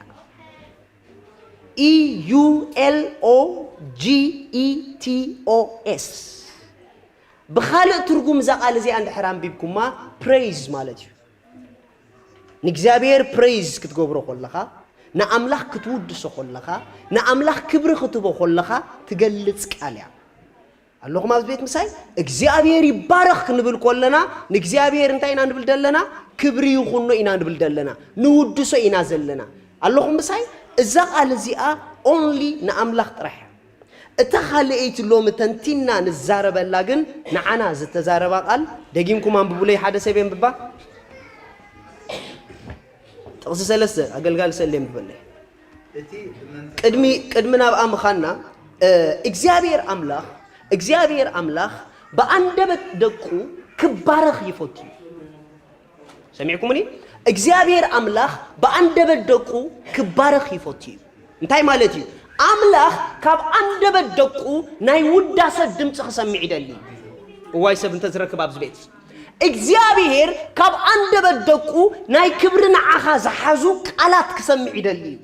E U L O G E T O S። ብኻልእ ትርጉም እዛ ቃል እዚኣ እንድሕር ኣንቢብኩማ፣ ፕሬይዝ ማለት እዩ። ንእግዚኣብሔር ፕሬይዝ ክትገብሮ ከለኻ፣ ንኣምላኽ ክትውድሶ ከለኻ፣ ንኣምላኽ ክብሪ ክትቦ ከለኻ ትገልጽ ቃል እያ። ኣለኹም ኣብዚ ቤት ምሳይ? እግዚኣብሔር ይባረኽ ክንብል ከለና፣ ንእግዚኣብሔር እንታይ ኢና ንብል ዘለና? ክብሪ ይኹኖ ኢና ንብል ዘለና፣ ንውድሶ ኢና ዘለና። ኣለኹም ምሳይ? እዛ ቃል እዚኣ ኦንሊ ንኣምላኽ ጥራሕ እያ። እታ ካልኣይቲ ሎሚ ተንቲና ንዛረበላ ግን ንዓና ዝተዛረባ ቃል፣ ደጊምኩም ኣንብቡለይ፣ ሓደ ሰብ የንብባ። ጥቕሲ ሰለስተ፣ ኣገልጋሊ ሰሌ የንብበለይ። እቲ ብመንፈስ ቅድሚ፣ ቅድሚ ናብኣ ምኻንና፣ እ፣ እግዚኣብሔር ኣምላኽ፣ እግዚኣብሔር ኣምላኽ ብኣንደበት ደቁ ክባረኽ ይፈቱ እዩ። ሰሚዕኩምኒ? እግዚኣብሔር ኣምላኽ ብኣንደበት ደቁ ክባረኽ ይፈቱ እዩ። እንታይ ማለት እዩ? ኣምላኽ ካብ ኣንደበት ደቁ ናይ ውዳሰ ድምፂ ክሰምዕ ይደሊ። እዋይ ሰብ እንተዝረክብ ኣብዚ ቤት። እግዚኣብሔር ካብ ኣንደበት ደቁ ናይ ክብሪ ንዓኻ ዝሓዙ ቃላት ክሰምዕ ይደሊ እዩ።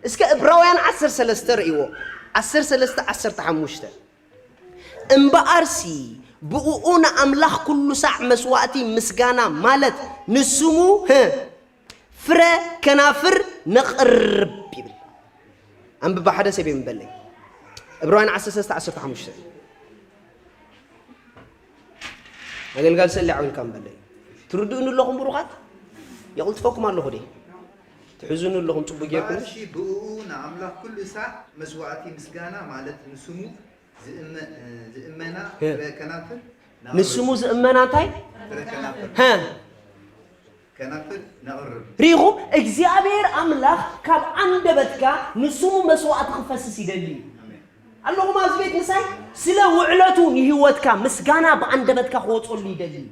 እስከ ዕብራውያን ዓሰርተ ሰለስተ ርእይዎ። ዓሰርተ ሰለስተ ዓሰርተ ሓሙሽተ። እምበኣርሲ ብእኡ ንኣምላኽ ኩሉ ሳዕ መስዋእቲ ምስጋና ማለት ንስሙ፣ ህ፣ ፍረ ከናፍር ነቕርብ ይብል። ኣንብባ ሓደ ሰብ የንበለይ። ዕብራውያን ዓሰርተ ሰለስተ ዓሰርተ ሓሙሽተ። ኣገልጋሊ ሰሊ ዓው ኢልካ እምበለይ። ትርድኡኒ ኣለኹም ብሩኻት? የቕልጥፈኩም ኣለኹ ድየ? ትሕዙኒ ኣለኹም ጽቡቕ ጌርኩም? እምበኣርሲ ብእኡ ንኣምላኽ ኩሉ ሳዕ መስዋእቲ ምስጋና ማለት ንስሙ ዝእመ-፣ ዝእመና እ። ፍረ ከናፍር ንስሙ ዝእመና እንታይ? ፍረ ከናፍር። ሀ። ከናፍር ነቕርብ። ሪኢኹም? እግዚኣብሔር ኣምላኽ ካብ ኣንደበትካ ንስሙ መስዋእቲ ክፈስስ ይደሊ እዩ። ኣሜን። ኣለኹም ኣብዚ ቤት ምሳይ? ስለ ውዕለቱ ንህይወትካ ምስጋና ብኣንደበትካ ክወጸሉ ይደሊ እዩ።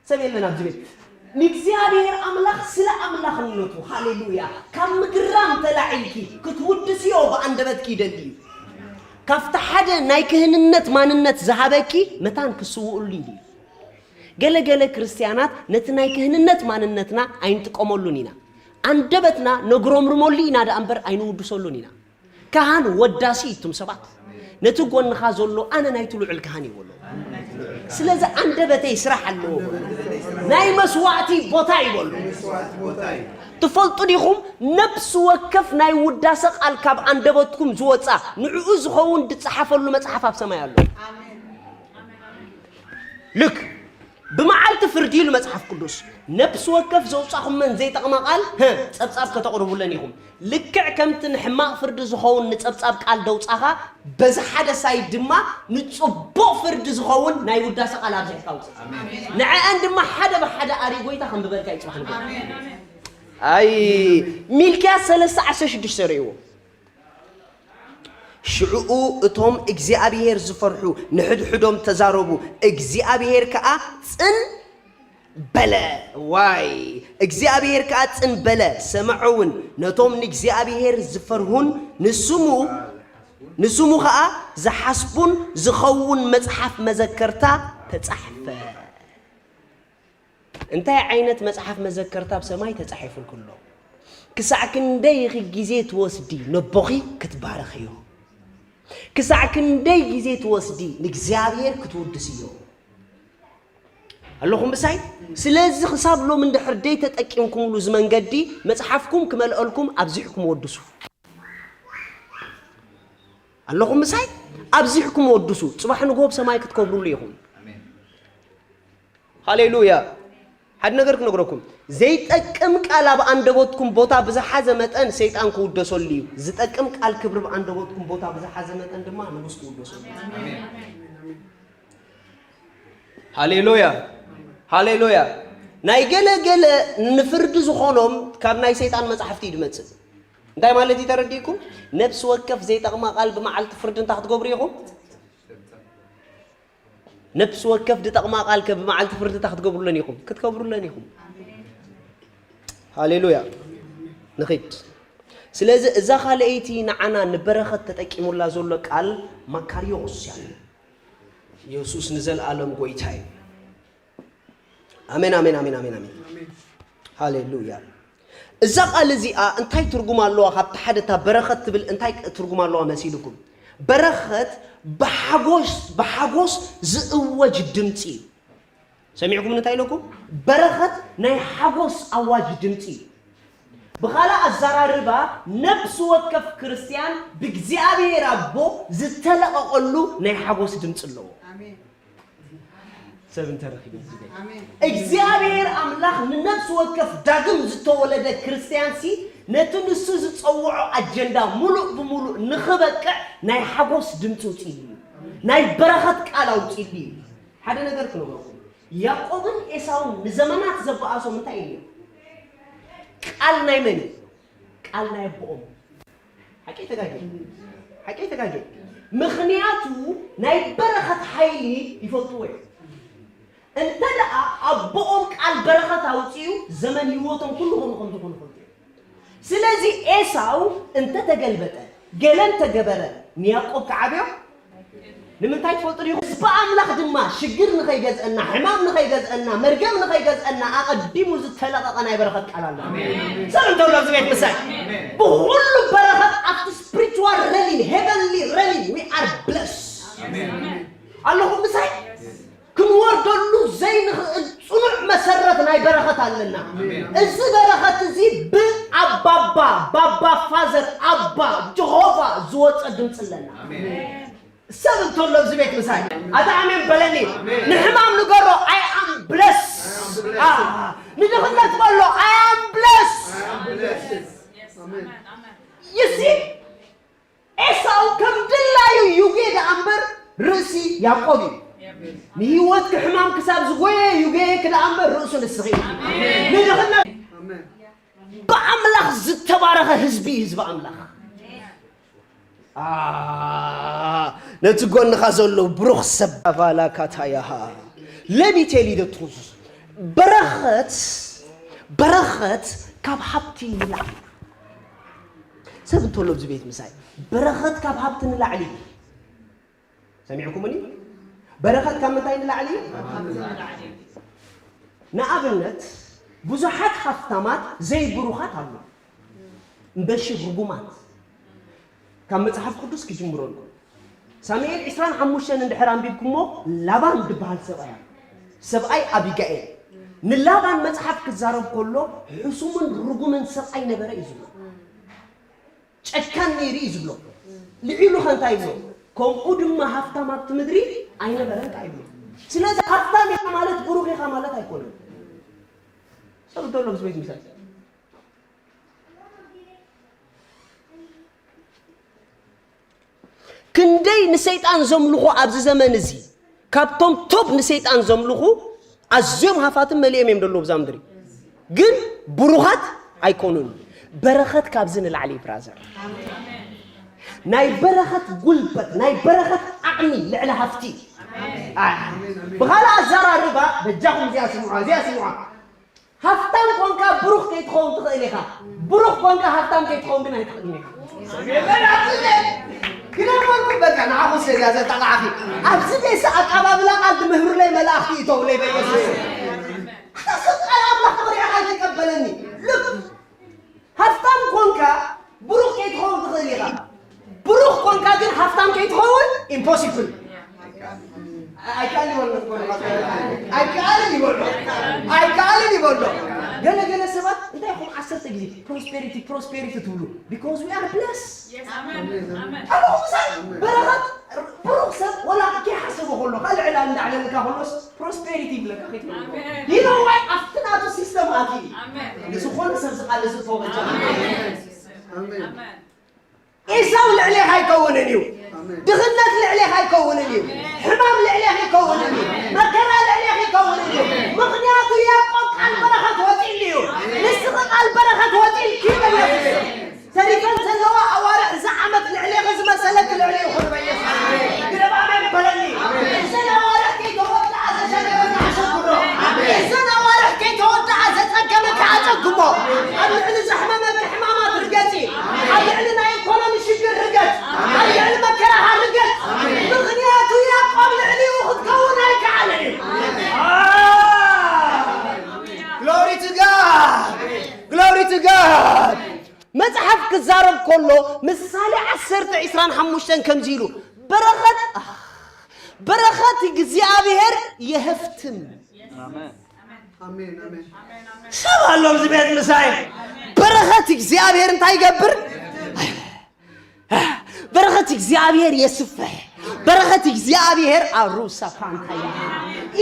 ሰብ የለን ኣብዚ ቤት። ንእግዚኣብሔር ኣምላኽ ስለ ኣምላኽነቱ፣ ሃሌሉያ፣ ካብ ምግራም ተላዒልኪ ክትውድስዮ ብኣንደበትኪ ይደሊ እዩ። ካብቲ ሓደ ናይ ክህንነት ማንነት ዝሃበኪ መታን ክስውኡሉ ይደሊ። ገለ ገለ ክርስትያናት ነቲ ናይ ክህንነት ማንነትና ኣይንጥቀመሉን ኢና። ኣንደበትና ነጉረምርመሉ ኢና ደኣ እምበር ኣይንውድሰሉን ኢና። ካህን ወዳሲ እዩ፣ እቱም ሰባት። ነቲ ጎንኻ ዘሎ ኣነ ናይቲ ልዑል ካህን እዩ በሎ። ስለዚ ኣንደበተይ ስራሕ ኣለዎ በሎ። ናይ መስዋእቲ ቦታ እዩ በሎ። ትፈልጡ ዲኹም? ነፍሲ ወከፍ ናይ ውዳሰ ቃል ካብ ኣንደበትኩም ዝወጻ ንዕኡ ዝኸውን ዝጸሓፈሉ መጽሓፍ ኣብ ሰማይ ኣሎ። ልክ ብመዓልቲ ፍርዲ ኢሉ መጽሓፍ ቅዱስ፣ ነፍሲ ወከፍ ዘውጻኹመን ዘይጠቕማ ቃል፣ ህ፣ ጸብጻብ ከተቕርቡለን ኢኹም። ልክዕ ከምቲ ንሕማቕ ፍርዲ ዝኸውን ንጸብጻብ ቃል ደውጻኻ፣ በዚ ሓደ ሳይድ ድማ ንጽቡቕ ፍርዲ ዝኸውን ናይ ውዳሰ ቃል ኣብዚሕካ ውጽእ። ኣሜን። ንዕአን ድማ ሓደ ብሓደ ኣርዩ ጎይታ ከንብበልካ እዩ ጽባሕ ንግሆ። ኣሜን። ኣይ፣ ሚልክያስ ሰለስተ ዓሰርተ ሽዱሽተ ርእይዎ። ሽዕኡ እቶም እግዚኣብሔር ዝፈርሑ ንሕድሕዶም ተዛረቡ፣ እግዚኣብሔር ከኣ ጽን በለ። ዋይ! እግዚኣብሔር ከኣ ጽን በለ፣ ሰምዐውን፣ ነቶም ንእግዚኣብሔር ዝፈርሁን ንስሙ፣ ንስሙ ኸኣ ዝሓስቡን ዝኸውን መጽሓፍ መዘከርታ ተጻሕፈ። እንታይ ዓይነት መጽሓፍ መዘከርታ ኣብ ሰማይ ተጻሒፉልኪ ኣሎ? ክሳዕ ክንደይ ኢኺ ግዜ ትወስዲ ነቦኺ ክትባርኽዮ? ክሳዕ ክንደይ ግዜ ትወስዲ ንእግዚኣብሔር ክትውድስዮ? ኣለኹም ምሳይ? ስለዚ ክሳብ ሎም እንድሕር ደይ ተጠቂምኩምሉ እዚ መንገዲ፣ መጽሓፍኩም ክመልአልኩም ኣብዚሕኩም ወድሱ። ኣለኹም ምሳይ? ኣብዚሕኩም ወድሱ፣ ጽባሕ ንግሆ ብሰማይ ክትከብሩሉ ኢኹም። ሃሌሉያ። ሓደ ነገር ክነግረኩም፣ ዘይጠቅም ቃል ኣብ ኣንደበትኩም ቦታ ብዝሓዘ መጠን ሰይጣን ክውደሰሉ እዩ። ዝጠቅም ቃል ክብሪ ኣብ ኣንደበትኩም ቦታ ብዝሓዘ መጠን ድማ ንጉስ ክውደሰሉ እዩ። ሃሌሉያ፣ ሃሌሉያ። ናይ ገለ ገለ ንፍርዲ ዝኾኖም ካብ ናይ ሰይጣን መጻሕፍቲ እዩ ዝመጽእ። እንታይ ማለት እዩ ተረዲእኩም? ነፍሲ ወከፍ ዘይጠቕማ ቃል ብመዓልቲ ፍርዲ እንታይ ክትገብሩ ኢኹም? ነፍሲ ወከፍ ዝጠቕማ ቃል ከ ብመዓልቲ ፍርዲ እንታይ ክትገብሩለን ኢኹም? ክትከብሩለን ኢኹም። ሃሌሉያ። ንኺድ። ስለዚ እዛ ካልኣይቲ ንዓና ንበረኸት ተጠቂሙላ ዘሎ ቃል ማካሪዮስ እያ። ኢየሱስ ንዘለኣለም ጎይታ እዩ። ኣሜን፣ ኣሜን፣ ኣሜን፣ ኣሜን፣ ኣሜን። ሃሌሉያ። እዛ ቃል እዚኣ እንታይ ትርጉም ኣለዋ? ካብቲ ሓደ እታ በረኸት ትብል እንታይ ትርጉም ኣለዋ መሲልኩም? በረኸት ብሓጎስ፣ ብሓጎስ ዝእወጅ ድምፂ እዩ። ሰሚዕኩም እንታይ ኢለኩም? በረኸት ናይ ሓጎስ ኣዋጅ ድምፂ እዩ። ብኻልእ ኣዘራርባ፣ ነፍሲ ወከፍ ክርስትያን ብእግዚኣብሔር ኣቦ ዝተለቐቐሉ ናይ ሓጎስ ድምፂ ኣለዎ። ኣሜን። ሰብ እንተረኺቡ ዝብል። ኣሜን። እግዚኣብሔር ኣምላኽ ንነፍሲ ወከፍ ዳግም ዝተወለደ ክርስትያንሲ ነቲ ንሱ ዝጸውዖ ኣጀንዳ ሙሉእ ብሙሉእ ንኽበቅዕ ናይ ሓጎስ ድምፂ ውፅኢሉ እዩ። ናይ በረኸት ቃል ኣውፅኢሉ እዩ። ሓደ ነገር ክነግረኩም፣ ያዕቆብን ኤሳውን ንዘመናት ዘበኣሶም እንታይ እዩ? ቃል ናይ መን እዩ? ቃል ናይ ኣቦኦም። ሓቂ ተጋጌ፣ ሓቂ ተጋጌ። ምኽንያቱ ናይ በረኸት ሓይሊ ይፈልጥዎ እዮም። እንተ ደኣ ኣቦኦም ቃል በረኸት ኣውፅኡ፣ ዘመን ህይወቶም ኩሉ ከምኡ ከም ዝኾነ ይፈልጡ እዮም። ስለዚ ኤሳው እንተተገልበጠ፣ ገለ እንተገበረ፣ ንያዕቆብ ክዓብዮ ንምንታይ ትፈልጡ ዲኹም? ህዝቢ ኣምላኽ ድማ ሽግር ንኸይገዝአና፣ ሕማም ንኸይገዝአና፣ መርገም ንኸይገዝአና ኣቐዲሙ ዝተለቐቐ ናይ በረኸት ቃል ኣሎ። ኣሜን። ሰብ እንተሎ ኣብዚ ቤት ምሳይ። ኣሜን። ብኹሉ በረኸት ኣብቲ spiritual realm፣ heavenly realm we are blessed። ኣሜን። ኣለኹም ምሳይ? ክንወርደሉ ዘይንኽእል ጽኑዕ መሰረት ናይ በረኸት ኣለና። ኣሜን። እዚ በረኸት እዚ ብኣባባ፣ ባባ ፋዘር፣ ኣባ ጀሆቫ ዝወጸ ድምፂ ኣለና። ኣሜን። ሰብ እንተሎ ኣብዚ ቤት ምሳይ ኣታ ኣሜን በለኒ። ኣሜን። ንሕማም ንገሮ I am blessed። I am blessed። ኣ፣ ንድኽነት በሎ I am blessed። I am blessed። ኣሜን። You see? ኤሳው ከም ድላዩ ዩጌ ደኣ እምበር ርእሲ ያዕቆብ እዩ። ንህይወትኪ ሕማም ክሳብ ዝጎየ ዩጌየኪ ደኣ እምበር ርእሱ ንስኺ እዩ። ኣሜን። ንድኽነት ኣሜን። ብኣምላኽ ዝተባረኸ ህዝቢ እዩ ህዝቢ ኣምላኽ። ኣ፣ ነቲ ጎንኻ ዘሎ ብሩኽ ሰብ ኣባላ ካታያሃ ለሚቴሊ ደቱዝ በረኸት፣ በረኸት ካብ ሃብቲ ንላዕሊ። ሰብ እንተሎ ኣብዚ ቤት ምሳይ በረኸት ካብ ሃብቲ ንላዕሊ። ሰሚዕኩምኒ? በረኸት ካብ ምንታይ ንላዕሊ? ንኣብነት ብዙሓት ሃፍታማት ዘይብሩኻት ኣለዉ። እምበሺ ርጉማት። ካብ መጽሓፍ ቅዱስ ክጅምረልኩም። ሳሙኤል ዕስራን ሓሙሽተን እንድሕር ኣንቢብኩሞ፣ ላባን ዝበሃል ሰብኣይ ኣሎ። ሰብኣይ ኣቢጋኤል። ንላባን መጽሓፍ ክዛረብ ከሎ፣ ሕሱምን ርጉምን ሰብኣይ ነበረ እዩ ዝብሎ። ጨካን ነይሩ እዩ ዝብሎ። ልዒሉ ኸ እንታይ ይብሎ? ከምኡ ድማ ሃፍታም ኣብቲ ምድሪ ኣይነበረን ከኣ ይብሎ። ስለዚ ሃፍታም ኢኻ ማለት ብሩኽ ኢኻ ማለት ኣይኮነን። ሰብ እንተሎ ምስ ቤት ምሳሌ ክንደይ ንሰይጣን ዘምልኹ ኣብዚ ዘመን እዚ፣ ካብቶም ቶብ ንሰይጣን ዘምልኹ ኣዝዮም ሃፋትም መሊኦም እዮም ዘለዉ ብዛ ምድሪ። ግን ብሩኻት ኣይኮኑን። በረኸት ካብዚ ንላዕሊ እዩ ብራዘር። ናይ በረኸት ጉልበት፣ ናይ በረኸት ዓቕሚ ልዕሊ ሃፍቲ። ኣይ፣ ብኻልእ ኣዘራርባ፣ በጃኹም እዚኣ ስምዑ፣ እዚኣ ስምዑ። ሃፍታም ኮንካ ብሩኽ ከይትኸውን ትኽእል ኢኻ። ብሩኽ ኮንካ ሃፍታም ከይትኸውን ግን ኣይትኽእልን ኢኻ። ግደፈልኩም በቃ፣ ንዓኹ ስለ እያ ዘጣቕዓኺ። ኣብዚ ቤት ኣቀባብላ ቃል ትምህሩለይ መላእኽቲ ይእተውለይ በኢየሱስ ስም። ኣታ ሰብ ቃል ኣምላኽ ክብሪ ኣይተቀበለኒ። ልብ ሃፍታም ኮንካ ብሩኽ ከይትኸውን ትኽእል ኢኻ። ብሩኽ ኮንካ ግን ሃፍታም ከይትኸውን ኢምፖሲብል። ኣይከኣልን ይበሎ። ኣይከኣልን ይበሎ። ኣይከኣልን ይበሎ። ገለ ገለ ሰባት እንታይ ኢኹም ዓሰርተ ግዜ ፕሮስፔሪቲ፣ ፕሮስፔሪቲ ትብሉ? Because we are blessed። ኣሜን። ኣሜን። ኣነ ምሳሌ በረኸት ጳውሎስ ፕሮስፔሪቲ ይብለካ ከይትብሎ። ይነዋይ ኣብቲ ናቱ ሲስተም ኣትዩ። ንዝኾነ ሰብ ዝቃለስ እቶ በጃ። ኤሳው ልዕሌኻ ኣይከውንን እዩ። ድኽነት ልዕሌኻ ኣይከውንን እዩ። ሕማም ልዕሌኻ ኣይከውንን እዩ። መከራ ልዕሌኻ ኣይከውንን እዩ። ምኽንያቱ ያዕቆብ ቃል በረኸት ወፂእሉ እዩ። ንስኺ ቃል በረኸት ወፂእልኪ በየሱስ። ተሪፈን ዘለዋ ኣዋርሕ እዛ ዓመት ልዕሌኺ ዝመሰለኪ ልዕሊ ይኹን በየሱስ። ግደባና ይበለኒ። እዘን ኣዋርሕ ከይተወድኣ ዘሸገረና ኣሸግሮ። እዘን ኣዋርሕ ከይተወድኣ ዘጸገመካ ኣጸግሞ። ኣብ ልዕሊ ዘሕመመኪ ሕማማት ርገጺ። ኣብ ልዕሊ ናይ ኢኮኖሚ ሽግር ርገጽ። ኣብ ልዕሊ መከራኻ ርገጽ። ምኽንያቱ ያዕቆብ ልዕሊኡ ክትከውን ኣይከኣለን እዩ። Glory to God! Glory to God! መጽሓፍ ክዛረብ ከሎ ምሳሌ ዓሰርተ ዕስራን ሓሙሽተን ከምዚ ኢሉ በረኸት በረኸት እግዚኣብሔር የህፍትም። ሰብ ኣሎ ኣብዚ ቤት ምሳይ። በረኸት እግዚኣብሔር እንታይ ይገብር? በረኸት እግዚኣብሔር የስፍሕ። በረኸት እግዚኣብሔር ኣሩሳ ፋንታያ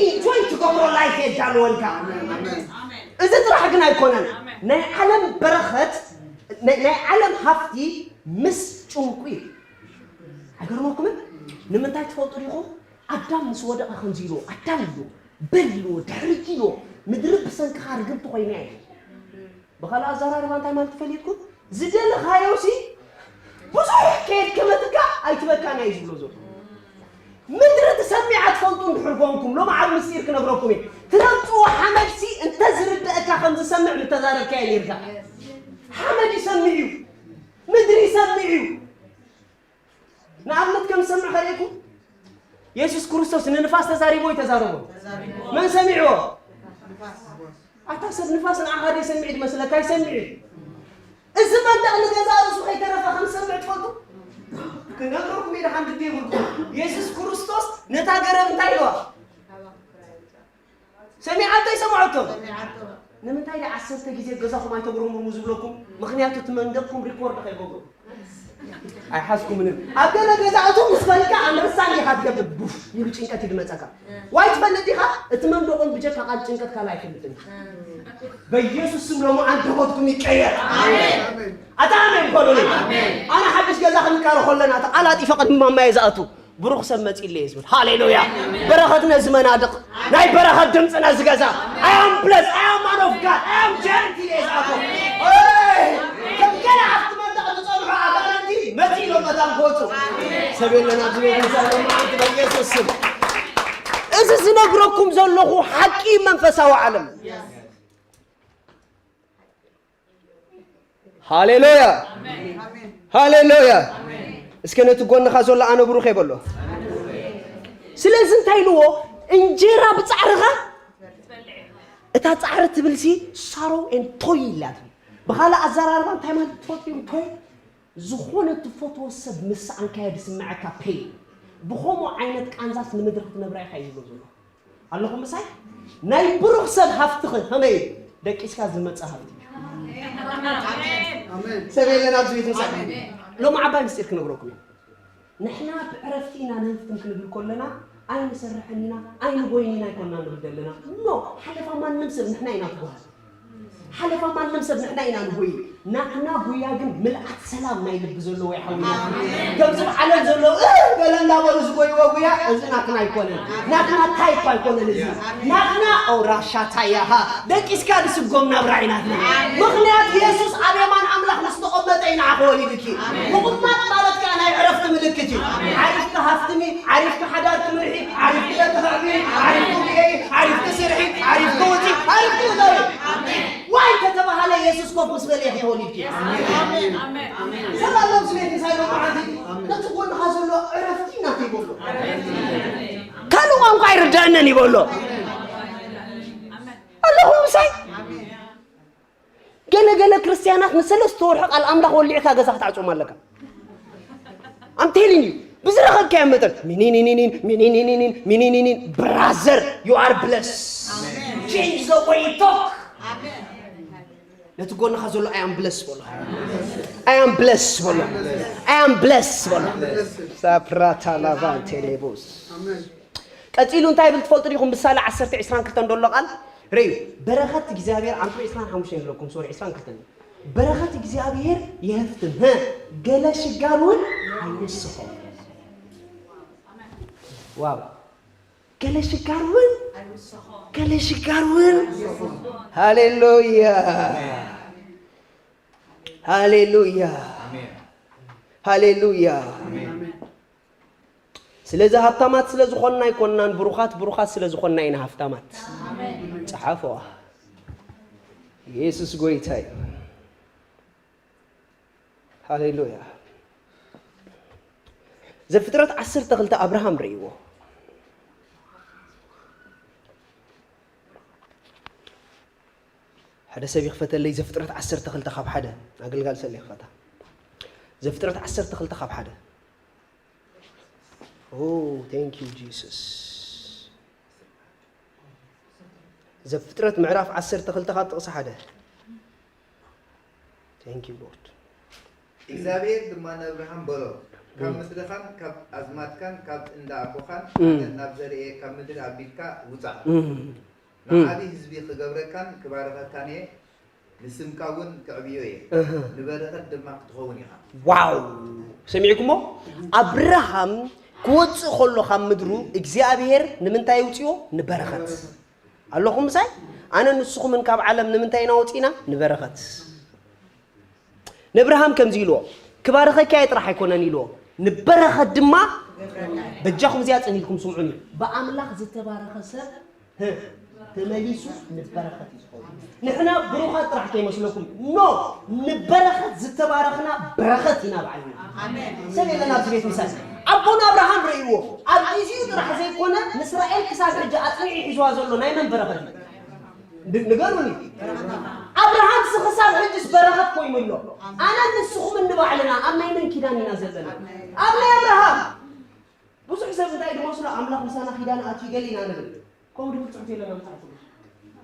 ኢንጆይ ትገብሮ ላይፍ የዳልወልካ። እዚ ጥራሕ ግን ኣይኮነን። ናይ ዓለም በረኸት ናይ ናይ ዓለም ሃፍቲ ምስ ጭንቁ እዩ። ኣይገርመኩምን? ንምንታይ ትፈልጡ ዲኹም? ኣዳም ምስ ወደቐ ከምዚ ኢልዎ፣ ኣዳም ኢልዎ፣ በል ኢልዎ፣ ድሕሪት ኢልዎ፣ ምድሪ ብሰንክኻ ርግምቲ ኮይና እያ ኢልዎ። ብኻልእ ኣዘራርባ እንታይ ማለት ትፈልጥኩም? ዝደለኻዮሲ ብዙሕ ከየድከመትካ ኣይትበካን እያ እዩ ዝብሎ ዘሎ። ምድሪ ትሰሚዓ ትፈልጡ እንድሕር ኮንኩም፣ ሎሚ ዓብ ምስጢር ክነግረኩም እየ። ትረግፅዎ ሓመድሲ እንተዝርደእካ ከም ዝሰምዕ ምተዛረብካዮ ነይርካ። ሓመድ ይሰምዕ እዩ፣ ምድሪ ይሰምዕ እዩ። ንኣብነት ከም ዝሰምዕ ከርእየኩም፣ የሱስ ክርስቶስ ንንፋስ ተዛሪቦ ይተዛረቦ? መን ሰሚዕዎ? ኣታ ሰብ ንፋስ ንዓኻ ዘይሰምዕ ድመስለካ? ይሰምዕ እዩ። እዚ መንደቕ ንገዛ ርእሱ ከይተረፈ ከም ዝሰምዕ ትፈልጡ? ክነግረኩም እየ፣ ደሓን ግዲ የብልኩም። የሱስ ክርስቶስ ነታ ገረብ እንታይ ኢልዋ? ሰሚዓቶ ይሰምዓቶ? ንምንታይ ደ ዓሰርተ ግዜ ገዛኹም ኣይተጉርምርሙ ዝብለኩም? ምኽንያቱ እቲ መንደቕኩም ሪኮርድ ከይገብሩ። ኣይሓዝኩምንን። ኣብ ገለ ገዛ እቱ ምስ በልካ ኣንበሳ እንዲኻ ትገብር፣ ቡፍ ኢሉ ጭንቀት እዩ ዝመጸካ። ዋይ ትፈልጥ ዲኻ? እቲ መንደቑን ብጀካ ቃል ጭንቀት ካልእ ኣይፈልጥን። በኢየሱስ ስም ሎሚ ኣንደበትኩም ይቀየር። ኣሜን። ኣታ ኣሜን በሉኒ። ኣነ ሓድሽ ገዛ ክንቃረ ከለና፣ እቲ ቃል ኣጢፈ ቅድሚ ማማየ ዝኣቱ፣ ብሩኽ ሰብ መጺእለይ እየ ዝብል። ሃሌሉያ። በረኸት ነዚ መናድቕ፣ ናይ በረኸት ድምጺ ነዚ ገዛ። I am blessed, I am man of God, I am giant ኢለ እየ ዝኣቱ። ኦይ፣ ከም ገለ ኣብቲ መንደቕ ዝጸንሑ ኣጋንንቲ መጺእሎም መታን ክወጹ። ሰብ የለን ኣብዚ ቤት ምሳሌ መዓልቲ በኢየሱስ ስም። እዚ ዝነግረኩም ዘለኹ ሓቂ መንፈሳዊ ዓለም። ሃሌሉያ። ሃሌሉያ። እስከ ነቲ ጎንኻ ዘሎ ኣነ ብሩኽ እየ በሎ። ስለዚ እንታይ ኢልዎ? እንጀራ ብጻዕርኻ፣ እታ ጻዕሪ ትብልሲ ሳሮ ኤን ቶይ ኢላ ትብል። ብኻልእ ኣዘራርባ እንታይ ማለት ትፈልጡ እዩ? ቶይ ዝኾነ ትፈትዎ ሰብ ምስ ሰኣንካዮ ዝስምዓካ ፔን። ብኸምኡ ዓይነት ቃንዛስ ንምድሪ ክትነብራ ኢኻ እዩ ዝብሎ ዘሎ። ኣለኹም ምሳይ? ናይ ብሩኽ ሰብ ሃፍትኸ ከመይ እዩ? ደቂስካ ዝመጽእ ሃፍቲ እዩ። ኣሜን። ሰብ የለን ኣብዚ ቤት ምሳይ? ኣሜን። ሎሚ ዓባይ ምስጢር ክነግረኩም እዩ። ንሕና ብዕረፍቲ ኢና ንህፍትም ክንብል ከለና፣ ኣይንሰርሕን ኢና፣ ኣይንጎይን ኢና ኣይኮንና ንብል ዘለና። ኖ፣ ሓለፋ ማንም ሰብ ንሕና ኢና ንጓሃዝ። ሓለፋ ማንም ሰብ ንሕና ኢና ንጎይ። ናትና ጉያ ግን ምልኣት ሰላም ናይ ልቢ ዘለዎ ይሓውና። ኣሜን። ከምዚ ኣብ ዓለም ዘለዉ እህ በለ እንዳበሉ ዝጎይዎ ጉያ፣ እዚ ናትና ኣይኮነን። ናትና ታይፕ ኣይኮነን እዚ። ኣሜን። ናትና ኦራሻታያሃ፣ ደቂስካ ዝስጎም ናብራ እዩ ናትና። ኣሜን። ምኽንያት የሱስ ኣብ የማን ኣምላኽ ምስ ተቐመጠ እዩ ንዓኺ ወሊዱኪ። ኣሜን። ምቕማጥ ማለት ከኣ ናይ ዕረፍቲ ምልክት እዩ። ኣሜን። ዓሪፍኪ ሃፍትሚ፣ ዓሪፍኪ ሓዳር ትምርሒ፣ ዓሪፍኪ ደቂ ተዕብዪ፣ ዓሪፍኪ ርኤይ፣ ዓሪፍኪ ስርሒ፣ ዓሪፍኪ ውፂ፣ ዓሪፍኪ ውጠሪ። ኣሜን። ዋይ ከተባሃለ የሱስ ኮፍ ምስ በለ ኢኺ ተወሊድኪ። ኣሜን። ኣሜን። ኣሜን። ሰብ ኣሎ ኣብዚ ቤት ምሳይ ሎሚ መዓልቲ ነቲ ጎንኻ ዘሎ ዕረፍቲ ናተይ በሎ። ካልእ ቋንቋ ኣይርድኣንን እዩ በሎ። ኣለኹም ምሳይ? ገለ ገለ ክርስትያናት ንሰለስተ ወርሒ ቃል ኣምላኽ ወሊዕካ ገዛ ክትዓጽዎም ኣለካ። I'm telling you፣ ብዝረኸብካዮ መጠን ሚኒኒኒኒን ሚኒኒኒኒን ሚኒኒኒን፣ brother, you are blessed. Change the way you talk. ነቲ ጎንኻ ዘሎ I am blessed በሎ። I am blessed በሎ። I am blessed በሎ። ሳፕራታ ላቫንቴ ሌቦስ። ቀጺሉ እንታይ ይብል ትፈልጡ ዲኹም? ምሳሌ ዓሰርተ ዕስራን ክልተን ዘሎ ቃል ርእዩ። በረኸት እግዚኣብሔር፣ ኣንቱ ዕስራን ሓሙሽተን ይብለኩም፣ ሶሪ፣ ዕስራን ክልተን። በረኸት እግዚኣብሔር የህፍትም፣ ሀ፣ ገለ ሽጋር እውን ኣይውስኾም። ዋው! ገለ ሽጋር እውን፣ ገለ ሽጋር እውን። ሃሌሉያ! ሃሌሉያ! ሃሌሉያ! ስለዚ ሃብታማት ስለ ዝኾንና ኣይኮንናን፣ ብሩኻት፣ ብሩኻት ስለ ዝኾንና ኢና ሃብታማት። ጸሓፍዋ። ኢየሱስ ጎይታ እዩ። ሃሌሉያ። ዘፍጥረት ዓሰርተ ክልተ ኣብርሃም ርእይዎ። ሓደ ሰብ ይኽፈተለይ። ዘፍጥረት ዓሰርተ ክልተ ካብ ሓደ፣ ኣገልጋሊ ሰለ ይኽፈታ። ዘፍጥረት ዓሰርተ ክልተ ካብ ሓደ። ኦ፣ thank you Jesus። ዘፍጥረት ምዕራፍ ዓሰርተ ክልተ ካብ ጥቕሲ ሓደ። Thank you Lord። እግዚኣብሔር ድማ ንኣብርሃም በሎ፣ ካብ ምስልኻን ካብ ኣዝማድካን ካብ እንዳ ኣቦኻን እም። ኣነ ናብ ዘርእየካ ምድሪ ኣቢልካ ውጻእ። እም። ንዓቢ ህዝቢ ክገብረካን ክባርኸካን እየ፣ ንስምካ እውን ከዕብዮ እየ፣ እህ። ንበረኸት ድማ ክትኸውን ኢኻ። ዋው! ሰሚዕኩሞ? ኣብርሃም ክወጽእ ከሎ ካብ ምድሩ እግዚኣብሔር ንምንታይ ይውጽዮ? ንበረኸት። ኣለኹም ምሳይ? ኣነ ንስኹምን ካብ ዓለም ንምንታይ ኢና ወጺና? ንበረኸት። ንኣብርሃም ከምዚ ኢልዎ፣ ክባርኸካ እየ ጥራሕ ኣይኮነን ኢልዎ፣ ንበረኸት ድማ። በጃኹም እዚኣ ጽን ኢልኩም ስምዑኒ። ብኣምላኽ ዝተባረኸ ሰብ፣ ህ፣ ተመሊሱ ንበረኸት እዩ ዝኸውን። ንሕና ብሩኻት ጥራሕ ከይመስለኩም፣ ኖ፣ ንበረኸት ዝተባረኽና በረኸት ኢና ባዕልና። ኣሜን። ሰብ የለን ኣብዚ ቤት ምሳይ። ኣቦና ኣብርሃም ርእይዎ፣ ኣብ ግዜኡ ጥራሕ ዘይኮነ፣ ንእስራኤል ክሳብ ሕጂ ኣጽኒዑ ሒዝዋ ዘሎ ናይ መን በረኸት እዩ? ን-፣ ንገሩኒ። ኣብርሃምስ ክሳብ ሕጅስ በረኸት ኮይኑ ኣሎ። ኣነ ንስኹም ንባዕልና ኣብ ናይ መን ኪዳን ኢና ዘለና? ኣብ ናይ ኣብርሃም። ብዙሕ ሰብ እንታይ ድመስሎ፣ ኣምላኽ ምሳና ኪዳን ኣትዩ ገለ ኢና ንብል። ከምኡ ድብል ጽሑፍ የለና መጽሓፍ ቅዱስ።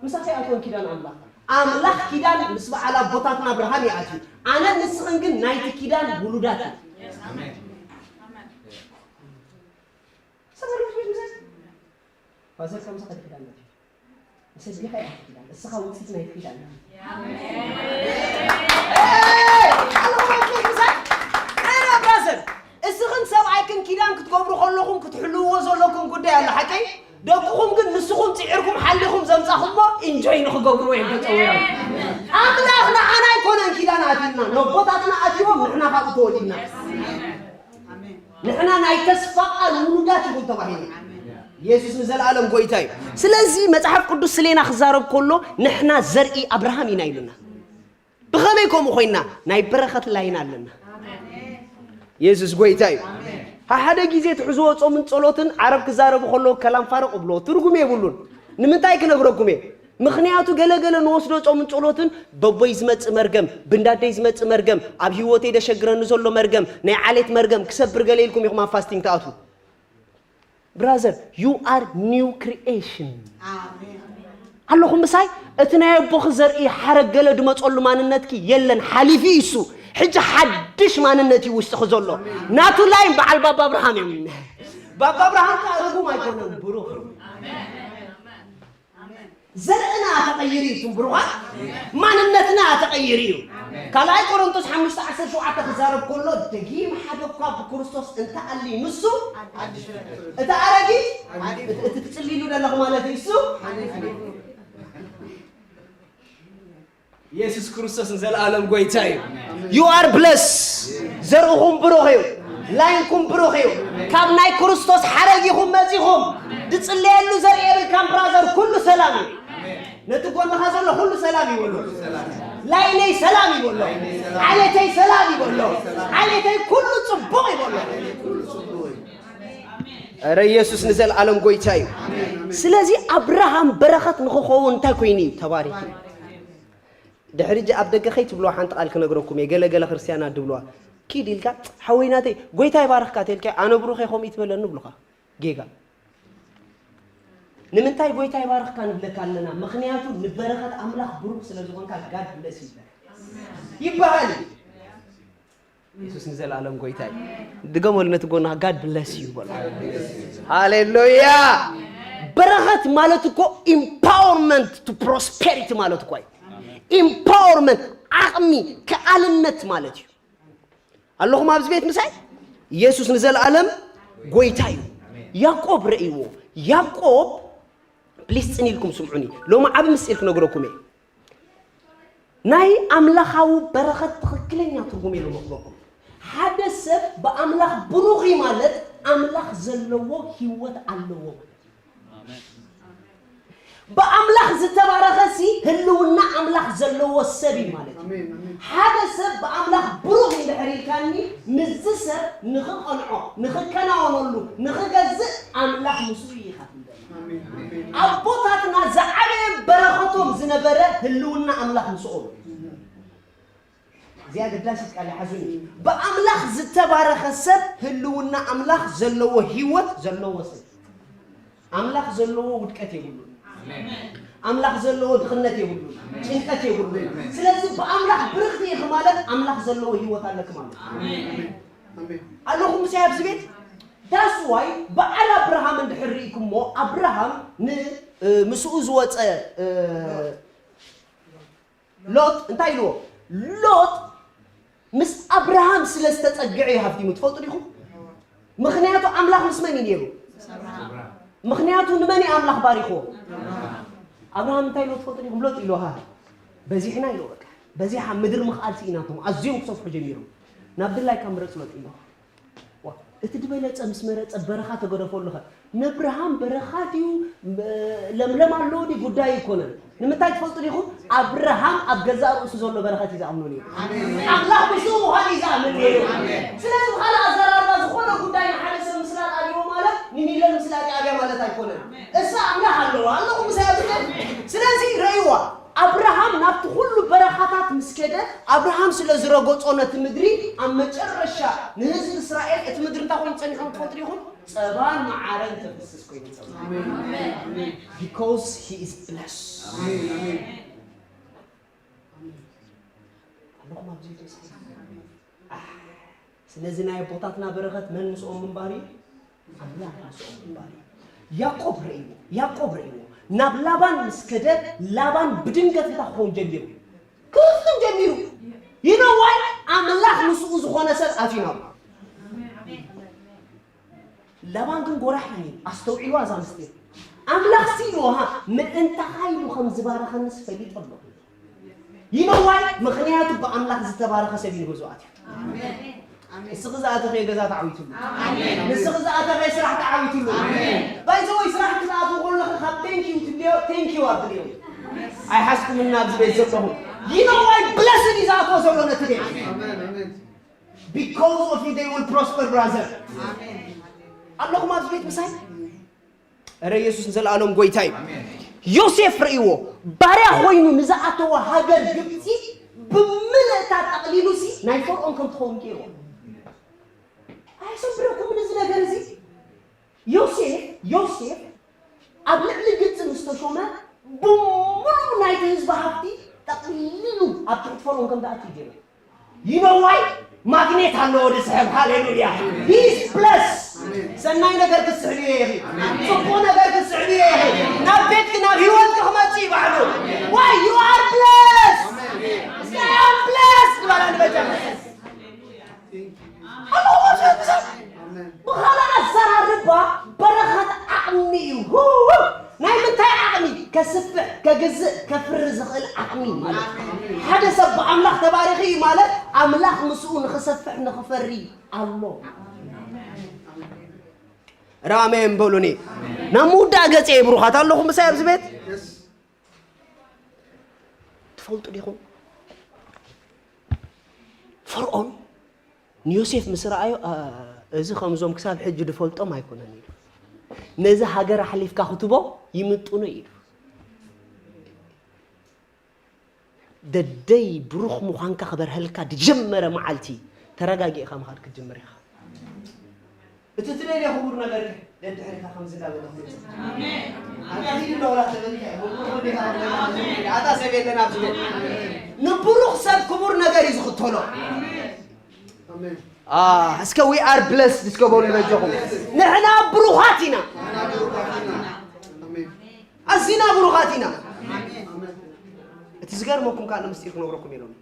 ምሳኺ ኣይኮን ኪዳን ኣምላኽ። ኣምላኽ ኪዳን ምስ በዓል ኣቦታትና ኣብርሃም እዩ ኣትዩ። ኣነ ንስኽን ግን ናይቲ ኪዳን ውሉዳት ኢና። ኣሜን። ሰብ ኣምላኽ ቤት ምሳይ ፋዘር ከምዚ ኸዲ ኪዳን ኣትዩ። ንሰቢኻ ኢኻ ኪዳን፣ እስኻ ውጽኢት ናይቲ ኪዳን ኢኻ። ኣሜን። ኤይ! ኣለኹም ኣብ ቤት ምሳይ? ኤረ ብራዘር፣ እስኽን ሰብኣይክን ኪዳን ክትገብሩ ከለኹም ክትሕልውዎ ዘለኩም ጉዳይ ኣሎ፣ ሓቀይ? ደቅኹም ግን ንስኹም ጽዒርኩም ሓሊኹም ዘምጻኹሞ ኢንጆይ ንኽገብርዎ እዮም ተጸዊሮም። ኣምላኽ ንዓና ኣይኮነን ኪዳን ኣትዩና፣ ነቦታትና ኣትይዎም ንሕና ካብኡ ተወሊድና። ንሕና ናይ ተስፋ ቃል ውሉዳት ይኹን ተባሂሉ። የሱስ ንዘለኣለም ጎይታ እዩ። ስለዚ መጽሓፍ ቅዱስ ስሌና ክዛረብ ከሎ ንሕና ዘርኢ ኣብርሃም ኢና ኢሉና። ብኸመይ ከምኡ ኮይና? ናይ በረኸት ላይን ኣለና። የሱስ ጎይታ እዩ። ሓደ ግዜ ትሕዝዎ ጾምን ጸሎትን ዓረብ ክዛረቡ ከለዉ ከላም ፋርቕ እብሎ ትርጉም የብሉን። ንምንታይ ክነግረኩም እየ? ምኽንያቱ ገለ ገለ ንወስዶ ጾምን ጸሎትን በቦይ ዝመጽእ መርገም፣ ብንዳደይ ዝመጽእ መርገም፣ ኣብ ህይወተይ ደሸግረኒ ዘሎ መርገም፣ ናይ ዓሌት መርገም ክሰብር ገለ ኢልኩም ኢኹም ኣብ ፋስቲንግ ትኣትዉ። ብራዘር፣ you are new creation። ኣለኹም ምሳይ? እቲ ናይ ኣቦኺ ዘርኢ ሓረግ ገለ ድመጸሉ ማንነትኪ የለን፣ ሓሊፉ እዩ እሱ። ሕጂ ሓድሽ ማንነት እዩ ውሽጥኺ ዘሎ። ናቱ ላይን በዓል ባባ ኣብርሃም እዮም። ባባ ኣብርሃም ከኣ ርጉም ኣይኮነን፣ ብሩኽ እዩ። ዘርእና ተቐይሩ እዩ፣ እቱም ብሩኻት፣ ማንነትና ተቐይሩ እዩ። ካልኣይ ቆሮንቶስ ሓሙሽተ ዓሰርተ ሸውዓተ ክዛረብ ከሎ፣ ደጊም ሓደ እኳ ብክርስቶስ እንተኣሊ፣ ንሱ እቲ ኣረጊት፣ እቲ፣ እቲ ትጽልይሉ ዘለኹ ማለት እዩ፣ እሱ የሱስ ክርስቶስ ንዘለኣለም ጎይታ እዩ። You are blessed። ዘርእኹም ብሩኽ እዩ። ላይንኩም ብሩኽ እዩ። ካብ ናይ ክርስቶስ ሓረግ ኢኹም መጺኹም። ዝጽለየሉ ዘርኢ የብልካን ብራዘር፣ ኩሉ ሰላም እዩ። ነቲ ጎንኻ ዘሎ ኩሉ ሰላም ይበሎ። ላይነይ ሰላም ይበሎ። ዓሌተይ ሰላም ይበሎ። ዓሌተይ ኩሉ ጽቡቕ ይበሎ። ኧረ ኢየሱስ ንዘለኣለም ጎይታ እዩ። ስለዚ ኣብርሃም በረኸት ንኽኸውን እንታይ ኮይኑ እዩ ተባሪኹ? ድሕሪ ሕጂ ኣብ ደገ ከይትብልዋ ሓንቲ ቃል ክነግረኩም እየ። ገለ ገለ ክርስትያናት ድብልዋ። ኪድ ኢልካ፣ "ሓወይ ናተይ፣ ጎይታ ይባርኽካ" ተልካ፣ "ኣነ ብሩኽ እየ ከምኡ ይትበለኒ" ብሉኻ። ጌጋ። ንምንታይ ጎይታ ይባርኽካ ንብለካ ኣለና? ምኽንያቱ ንበረኸት ኣምላኽ ብሩኽ ስለ ዝኾንካ God bless you ይበሃል። የሱስ ንዘለኣለም ጎይታ እዩ። ድገመሉ ነቲ ጎና፣ God bless you በሉ። ሃሌሉያ። በረኸት ማለት እኮ empowerment to prosperity ማለት እኮ እዩ። Empowerment፣ ዓቕሚ፣ ከኣልነት ማለት እዩ። ኣለኹም ኣብዚ ቤት ምሳይ? የሱስ ንዘለኣለም ጎይታ እዩ። ያዕቆብ ረእይዎ። ያዕቆብ፣ ፕሊስ ጽን ኢልኩም ስምዑኒ። ሎሚ ዓቢ ምስጢር ክነግረኩም እየ። ናይ ኣምላኻዊ በረኸት ትኽክለኛ ትርጉም ኢሉ መኽበኩም። ሓደ ሰብ ብኣምላኽ ብሩኽ እዩ ማለት ኣምላኽ ዘለዎ ህይወት ኣለዎ ማለት እዩ። ብኣምላኽ ዝተባረኸ ሲ ህልውና ኣምላኽ ዘለዎ ሰብ እዩ ማለት እዩ። ሓደ ሰብ ብኣምላኽ ብሩኽ እንድሕር ኢልካኒ፣ ምስዚ ሰብ ንኽቐንዖ፣ ንኽከናወነሉ፣ ንኽገዝእ ኣምላኽ ምስኡ እዩ ኢኻ ትብለኒ። ኣቦታትና ዝዓበየ በረኸቶም ዝነበረ ህልውና ኣምላኽ ምስኦም እዩ። እዚኣ ኣገዳሲት ቃል እያ፣ ሓዙኒ። ብኣምላኽ ዝተባረኸ ሰብ ህልውና ኣምላኽ ዘለዎ ህይወት ዘለዎ ሰብ። ኣምላኽ ዘለዎ ውድቀት የብሉን። ኣምላኽ ዘለዎ ድኽነት የብሉን። ጭንቀት የብሉን። ስለዚ ብኣምላኽ ብርኽቲ ኢኺ ማለት ኣምላኽ ዘለዎ ህይወት ኣለኪ ማለት እዩ። ኣለኹም ምሳይ ኣብዚ ቤት? That's why በዓል ኣብርሃም እንድሕር ርኢኩሞ፣ ኣብርሃም ን-፣ እ፣ ምስኡ ዝወፀ፣ እ፣ ሎጥ እንታይ ኢልዎ? ሎጥ ምስ ኣብርሃም ስለ ዝተጸግዐ እዩ ሃብቲሙ። ትፈልጡ ዲኹም? ምኽንያቱ ኣምላኽ ምስ መን እዩ ነይሩ? ምኽንያቱ ንመን እዩ ኣምላኽ ባሪኽዎ? ኣብርሃም እንታይ ኢልዎ ትፈልጡ ዲኹም? ሎጥ ኢልዎ፣ ሃ፣ በዚሕና ኢልዎ፣ በቃ በዚሓ ምድሪ ምኽኣል ስኢናቶም፣ ኣዝዮም ክሰፍሑ ጀሚሮም። ናብ ድላይካ ምረጽ ሎጥ ኢልዎ። ዋ፣ እቲ ዝበለጸ ምስ መረጸ በረኻ ተገደፈሉ ኸ? ነብርሃም በረኻ ድዩ፣ ም-፣ ለምለም ኣለዎ ድዩ ጉዳይ ኣይኮነን። ንምንታይ ትፈልጡ ዲኹም? ኣብርሃም ኣብ ገዛእ ርእሱ ዘሎ በረኸት እዩ ዝኣምኖ ነይሩ። ኣምላኽ ምስኡ ምዃኑ እዩ ዝኣምን ነይሩ። ስለዚ ብኻልእ ኣዘራርባ ዝኾነ ጉዳይ ንሓደ ሰብ ምስላጥ ኣብይዎ ማለት ንኒለል ምስላጥ ኣብያ ማለት ኣይኮነን። እሳ ኣምላኽ ኣለዋ፣ ኣለኹ ምሳይ ኣብዚ ቤት። ስለዚ ረእይዋ፣ ኣብርሃም ናብቲ ኩሉ በረኻታት ምስ ከደ፣ ኣብርሃም ስለ ዝረገጾ ነቲ ምድሪ፣ ኣብ መጨረሻ ንህዝቢ እስራኤል እቲ ምድሪ እንታይ ኮይኑ ጸኒሑ ትፈልጡ ዲኹም? ጸባን መዓረን ተፍስስ ኮይኑ ጸባ። ኣሜን። ኣሜን። Because he is blessed። ኣሜን። ኣሜን። ኣለኹም ኣብዚ ቤት? ኣህ፣ ስለዚ ናይ ኣቦታትና በረኸት መን ምስኦም ምንባር እዩ? ኣምላኽ ምስኦም ምንባር እዩ። ያዕቆብ ርእይዎ፣ ያዕቆብ ርእይዎ። ናብ ላባን ምስ ከደ፣ ላባን ብድንገት እንታይ ክኸውን ጀሚሩ? ክፍትን ጀሚሩ። You know why? ኣምላኽ ምስኡ ዝኾነ ሰብ ኣትዩ ናብኡ። ላባን ግን ጎራሕ እዩ፣ ኣስተውዒልዋ እዛ ምስጢር። ኣምላኽ ሲ ኢልዎ፣ ሃ፣ ምእንታኻ ኢሉ ከም ዝባረኸንስ ፈሊጠ ኣለኹ። You know why? ምኽንያቱ ብኣምላኽ ዝተባረኸ ሰብ እዩ ንገዝኡ ኣትዩ። ንስኺ ዝኣተኸዮ ገዛ ተዓዊትሉ። ንስኺ ዝኣተኸዮ ስራሕ ተዓዊትሉ። By the way፣ ስራሕ ክትኣትዉ ከለኺ ካብ thank you ትብልዮ፣ thank you ኣብልዮ። ኣይሓዝኩምን ኣብዚ ቤት ዘለኹም። You know why? Blessed እዩ ዝኣትዎ ዘሎ ነቲ ቤት። Because of you, they will prosper, brother. ኣለኹም ኣብዚ ቤት ምሳይ? እረ የሱስ ንዘለኣለም ጎይታ እዩ። ዮሴፍ ርእይዎ፣ ባርያ ኮይኑ ንዝኣተወ ሃገር ግብፂ ብምልእታ ጠቕሊሉ ሲ ናይ ፈርዖን ከም ትኸውን ገይርዎ። ኣይሰብረኩምን እዚ ነገር እዚ? ዮሴፍ፣ ዮሴፍ ኣብ ልዕሊ ግብፂ ምስ ተሾመ፣ ብምሉእ ናይቲ ህዝቢ ሃብቲ ጠቕሊሉ ኣብ ትሕቲ ፈርዖን ከም ዝኣቱ እዩ ገይሩ። You know why? ማግኔት ኣለዎ ዝስሕብ። ሃሌሉያ። He is blessed። ሰናይ ነገር ክትስሕብ እየ ኢኺ። ጽቡቕ ነገር ክትስሕብ እየ ኢኺ። ናብ ቤትኪ፣ ናብ ህይወትኪ ክመጽእ እዩ ባዕሉ። Why? You are blessed። እስኪ I am blessed ዝበላ ንበጃ። ኣለዎ መንፈስ ቅዱስ። ብኻልእ ኣዘራርባ በረኸት ዓቕሚ እዩ። ናይ ምንታይ ዓቕሚ? ከስፍሕ፣ ከግዝእ፣ ከፍሪ ዝኽእል ዓቕሚ ማለት እዩ። ሓደ ሰብ ብኣምላኽ ተባሪኺ እዩ ማለት ኣምላኽ ምስኡ ንኽሰፍሕ ንኽፈሪ ኣሎ። ራሜን በሉኒ። ናብ ምውዳእ ገጽ እየ ብሩኻት ኣለኹም ምሳይ ኣብዚ ቤት? ትፈልጡ ዲኹም? ፈርዖን ንዮሴፍ ምስ ረኣዮ፣ "ኣ፣ እዚ ከምዞም ክሳብ ሕጂ ዝፈልጦም ኣይኮነን" ኢሉ። "ነዚ ሃገር ኣሕሊፍካ ክትቦ ይምጥኖ" ኢሉ። ደደይ ብሩኽ ምዃንካ ክበርሀልካ ዝጀመረ መዓልቲ ተረጋጊእኻ ምኻድ ክትጅምር ኢኻ። እቲ ትደልዮ ክቡር ነገርካ ደድሕሪኻ ከም ዝጋበለ ትመጽእ። ኣሜን። ኣታ ሂድ እንዶ ወላ ተበልካ፣ ብሩኽ ወዲኻ ኣብ ገዛ ኣታ ሰብ የለን ኣብዚ ቤት። ንብሩኽ ሰብ ክቡር ነገር እዩ ዝኽተሎ። እስከ we are blessed እስከ በሉ በጃኹም። ንሕና ብሩኻት ኢና። ኣዚና ብሩኻት ኢና። እቲ ዝገርመኩም ከዓ ንምስጢር ክነግረኩም ኢሎም።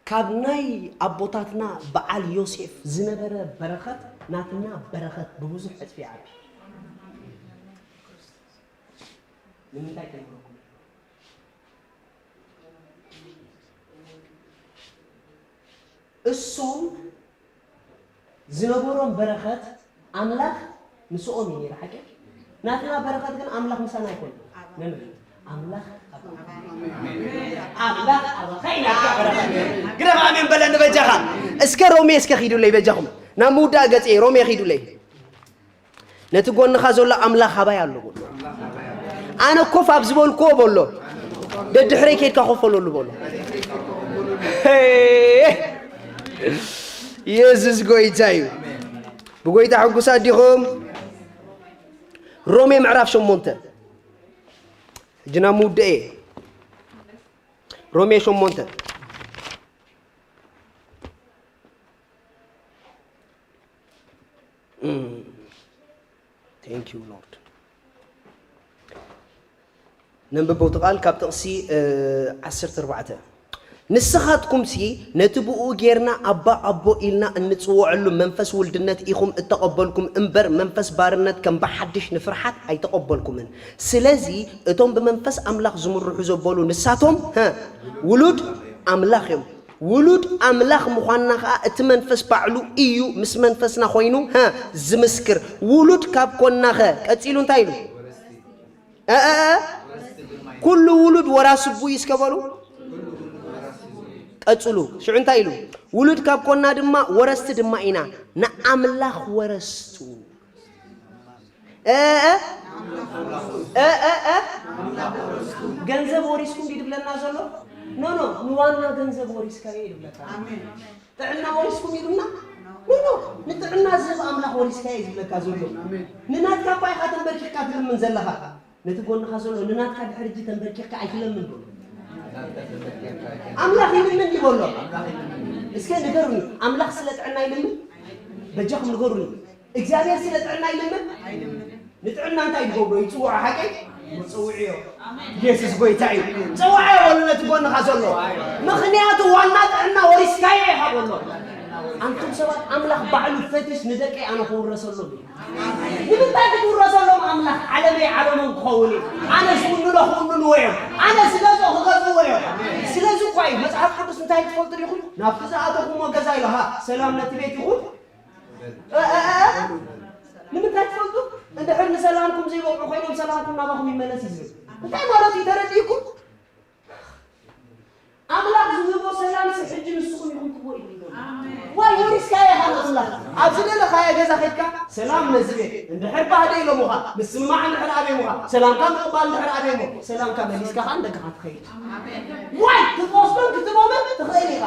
ካብ ናይ ኣቦታትና በዓል ዮሴፍ ዝነበረ በረኸት ናትና በረኸት ብብዙሕ ዕፅፊ ይዓቢ። ንምንታይ ከይብለኩም? እሶም ዝነበሮም በረኸት ኣምላኽ ምስኦም እዩ ነይሩ፣ ሓቂ? ናትና በረኸት ግን ኣምላኽ ምሳና ኣይኮነ። ነምን ኣምላኽ ኣምላኽ ኣባኻ ኢላካ በረኸት። ግረፍ ኣሜን በለኒ በጃኻ። እስከ ሮሜ እስከ ኺዱለይ በጃኹም። ናብ ምውዳእ ገጽ ሮሜ ኺዱለይ። ነቲ ጎንኻ ዘሎ ኣምላኽ ኣባይ ኣሎ በሎ። ኣነ ኮፍ ኣብ ዝበልክዎ በሎ። ደድሕረይ ከይድካ ኮፍ በለሉ በሎ። የሱስ ጎይታ እዩ። ብጎይታ ሕጉሳት ዲኹም? ሮሜ ምዕራፍ ሸሞንተ። ሕጂ ናብ ምውድእ እየ። ሮሜ ሸሞንተ። Thank you Lord። ነንብበው እቲ ቃል ካብ ጥቕሲ ዓሰርተ ኣርባዕተ። ንስኻትኩምሲ ነቲ ብኡ ጌርና ኣባ ኣቦ ኢልና እንጽውዐሉ መንፈስ ውልድነት ኢኹም እተቐበልኩም እምበር መንፈስ ባርነት ከም ብሓድሽ ንፍርሓት ኣይተቐበልኩምን። ስለዚ እቶም ብመንፈስ ኣምላኽ ዝምርሑ ዘበሉ ንሳቶም ውሉድ ኣምላኽ እዮም። ውሉድ ኣምላኽ ምዃንና ኸኣ እቲ መንፈስ ባዕሉ እዩ ምስ መንፈስና ኾይኑ ዝምስክር። ውሉድ ካብ ኮንናኸ ቀጺሉ እንታይ ኢሉ? ኩሉ ውሉድ ወራስ ስቡ እዩ እስከ በሉ። ቀጽሉ። ሽዑ እንታይ ኢሉ? ውሉድ ካብ ኮንና ድማ ወረስቲ ድማ ኢና፣ ንኣምላኽ ወረስቱ። ገንዘብ ወሪስኩም ድዩ ድብለና ዘሎ? ኖ ኖ፣ ንዋና ገንዘብ ወሪስካዮ እዩ ድብለካ። ጥዕና ወሪስኩም ይብልና? ኖ ኖ፣ ንጥዕና ዝህብ ኣምላኽ ወሪስካዮ እዩ ዝብለካ ዘሎ። ንናትካ እኳ ኢኻ ተንበርኪኽካ ትልምን ዘለኻ። ነቲ ጎንኻ ዘሎ ንናትካ ድሕሪ ሕጂ ተንበርኪኽካ ኣይትለምን በሎ። ኣምላኽ ይልምን ድዩ በሎ? እስከ ንገሩኒ፣ ኣምላኽ ስለ ጥዕና ይልምን? በጃኹም ንገሩኒ። እግዚኣብሔር ስለ ጥዕና ይልምን? ንጥዕና እንታይ ይገብሮ? ይጽውዖ፣ ሓቀይ? ይጽውዕዮ። የሱስ ጎይታ እዩ። ጽውዓዮ በሉ ነቲ ጎንኻ ዘሎ። ምኽንያቱ ዋና ጥዕና ወሪስካዮ ኢኻ በሎ። ኣንቱም ሰባት ኣምላኽ ባዕሉ ፈቲሽ ንደቀይ ኣነ ክውረሰሎም እዩ። ንምንታይ ክትውረሰሎም ኣምላኽ? ዓለመይ ዓለሞም ክኸውን እዩ። ኣነ ዝውንኖ ክውንንዎ እዮም። ኣነ ዝገዝኦ ክገዝእዎ እዮም። ስለዚ እኳ እዩ መጽሓፍ ቅዱስ እንታይ ትፈልጡ ዲኹም? ናብቲ ዝኣተኹሞ ገዛ ኢሉ ሃ ሰላም ነቲ ቤት ይኹን። እ፣ እ፣ እ፣ እ። ንምንታይ ትፈልጡ? እንድሕር ንሰላምኩም ዘይበቕዑ ኮይኖም ሰላምኩም ናባኹም ይመለስ እዩ ዝብል። እንታይ ማለት እዩ ተረዲእኩም? ኣምላኽ ዝህቦ ሰላም ሲ ሕጂ ንስኹም ኢኹም ክቦ ኢሉ ይገብር። ዋይ ወሪስካዮ ኢኻ ንኣምላኽ። ኣብ ዝደለኻዮ ገዛ ኸድካ ሰላም ነዚ ቤት እንድሕር ባህደ ኢሎምኻ፣ ምስምማዕ እንድሕር ኣብዮምኻ፣ ሰላምካ ምቕባል እንድሕር ኣብዮሞ፣ ሰላምካ መሊስካ ኸዓ ንደገኻ ትኸይድ። ዋይ ክትወስዶን ክትቦምን ትኽእል ኢኻ።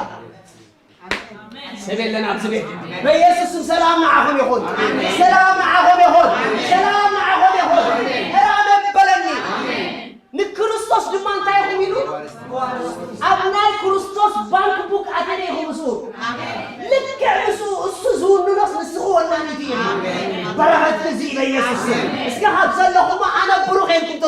ሰብ የለን ኣብዚ ቤት። በኢየሱስ ስም ሰላም ንዓኹም ይኹን። ሰላም ንዓኹም ይኹን። ሰላም ንዓኹም ይኹን። ሕራም በለኒ። ንክርስቶስ ድማ እንታይ ኢኹም ኢሉ? ኣብ ናይ ክርስቶስ ባንክ ቡክ ኣተነ ኢኹም ምስኡ። ልክዕ ምስኡ እሱ ዝውንኖስ ንስኹ ወናኒት እዩ። በረኸት እዚ በኢየሱስ ስም። እስከ ካብ ዘለኹም ኣነ ብሩኽ ኢልኩም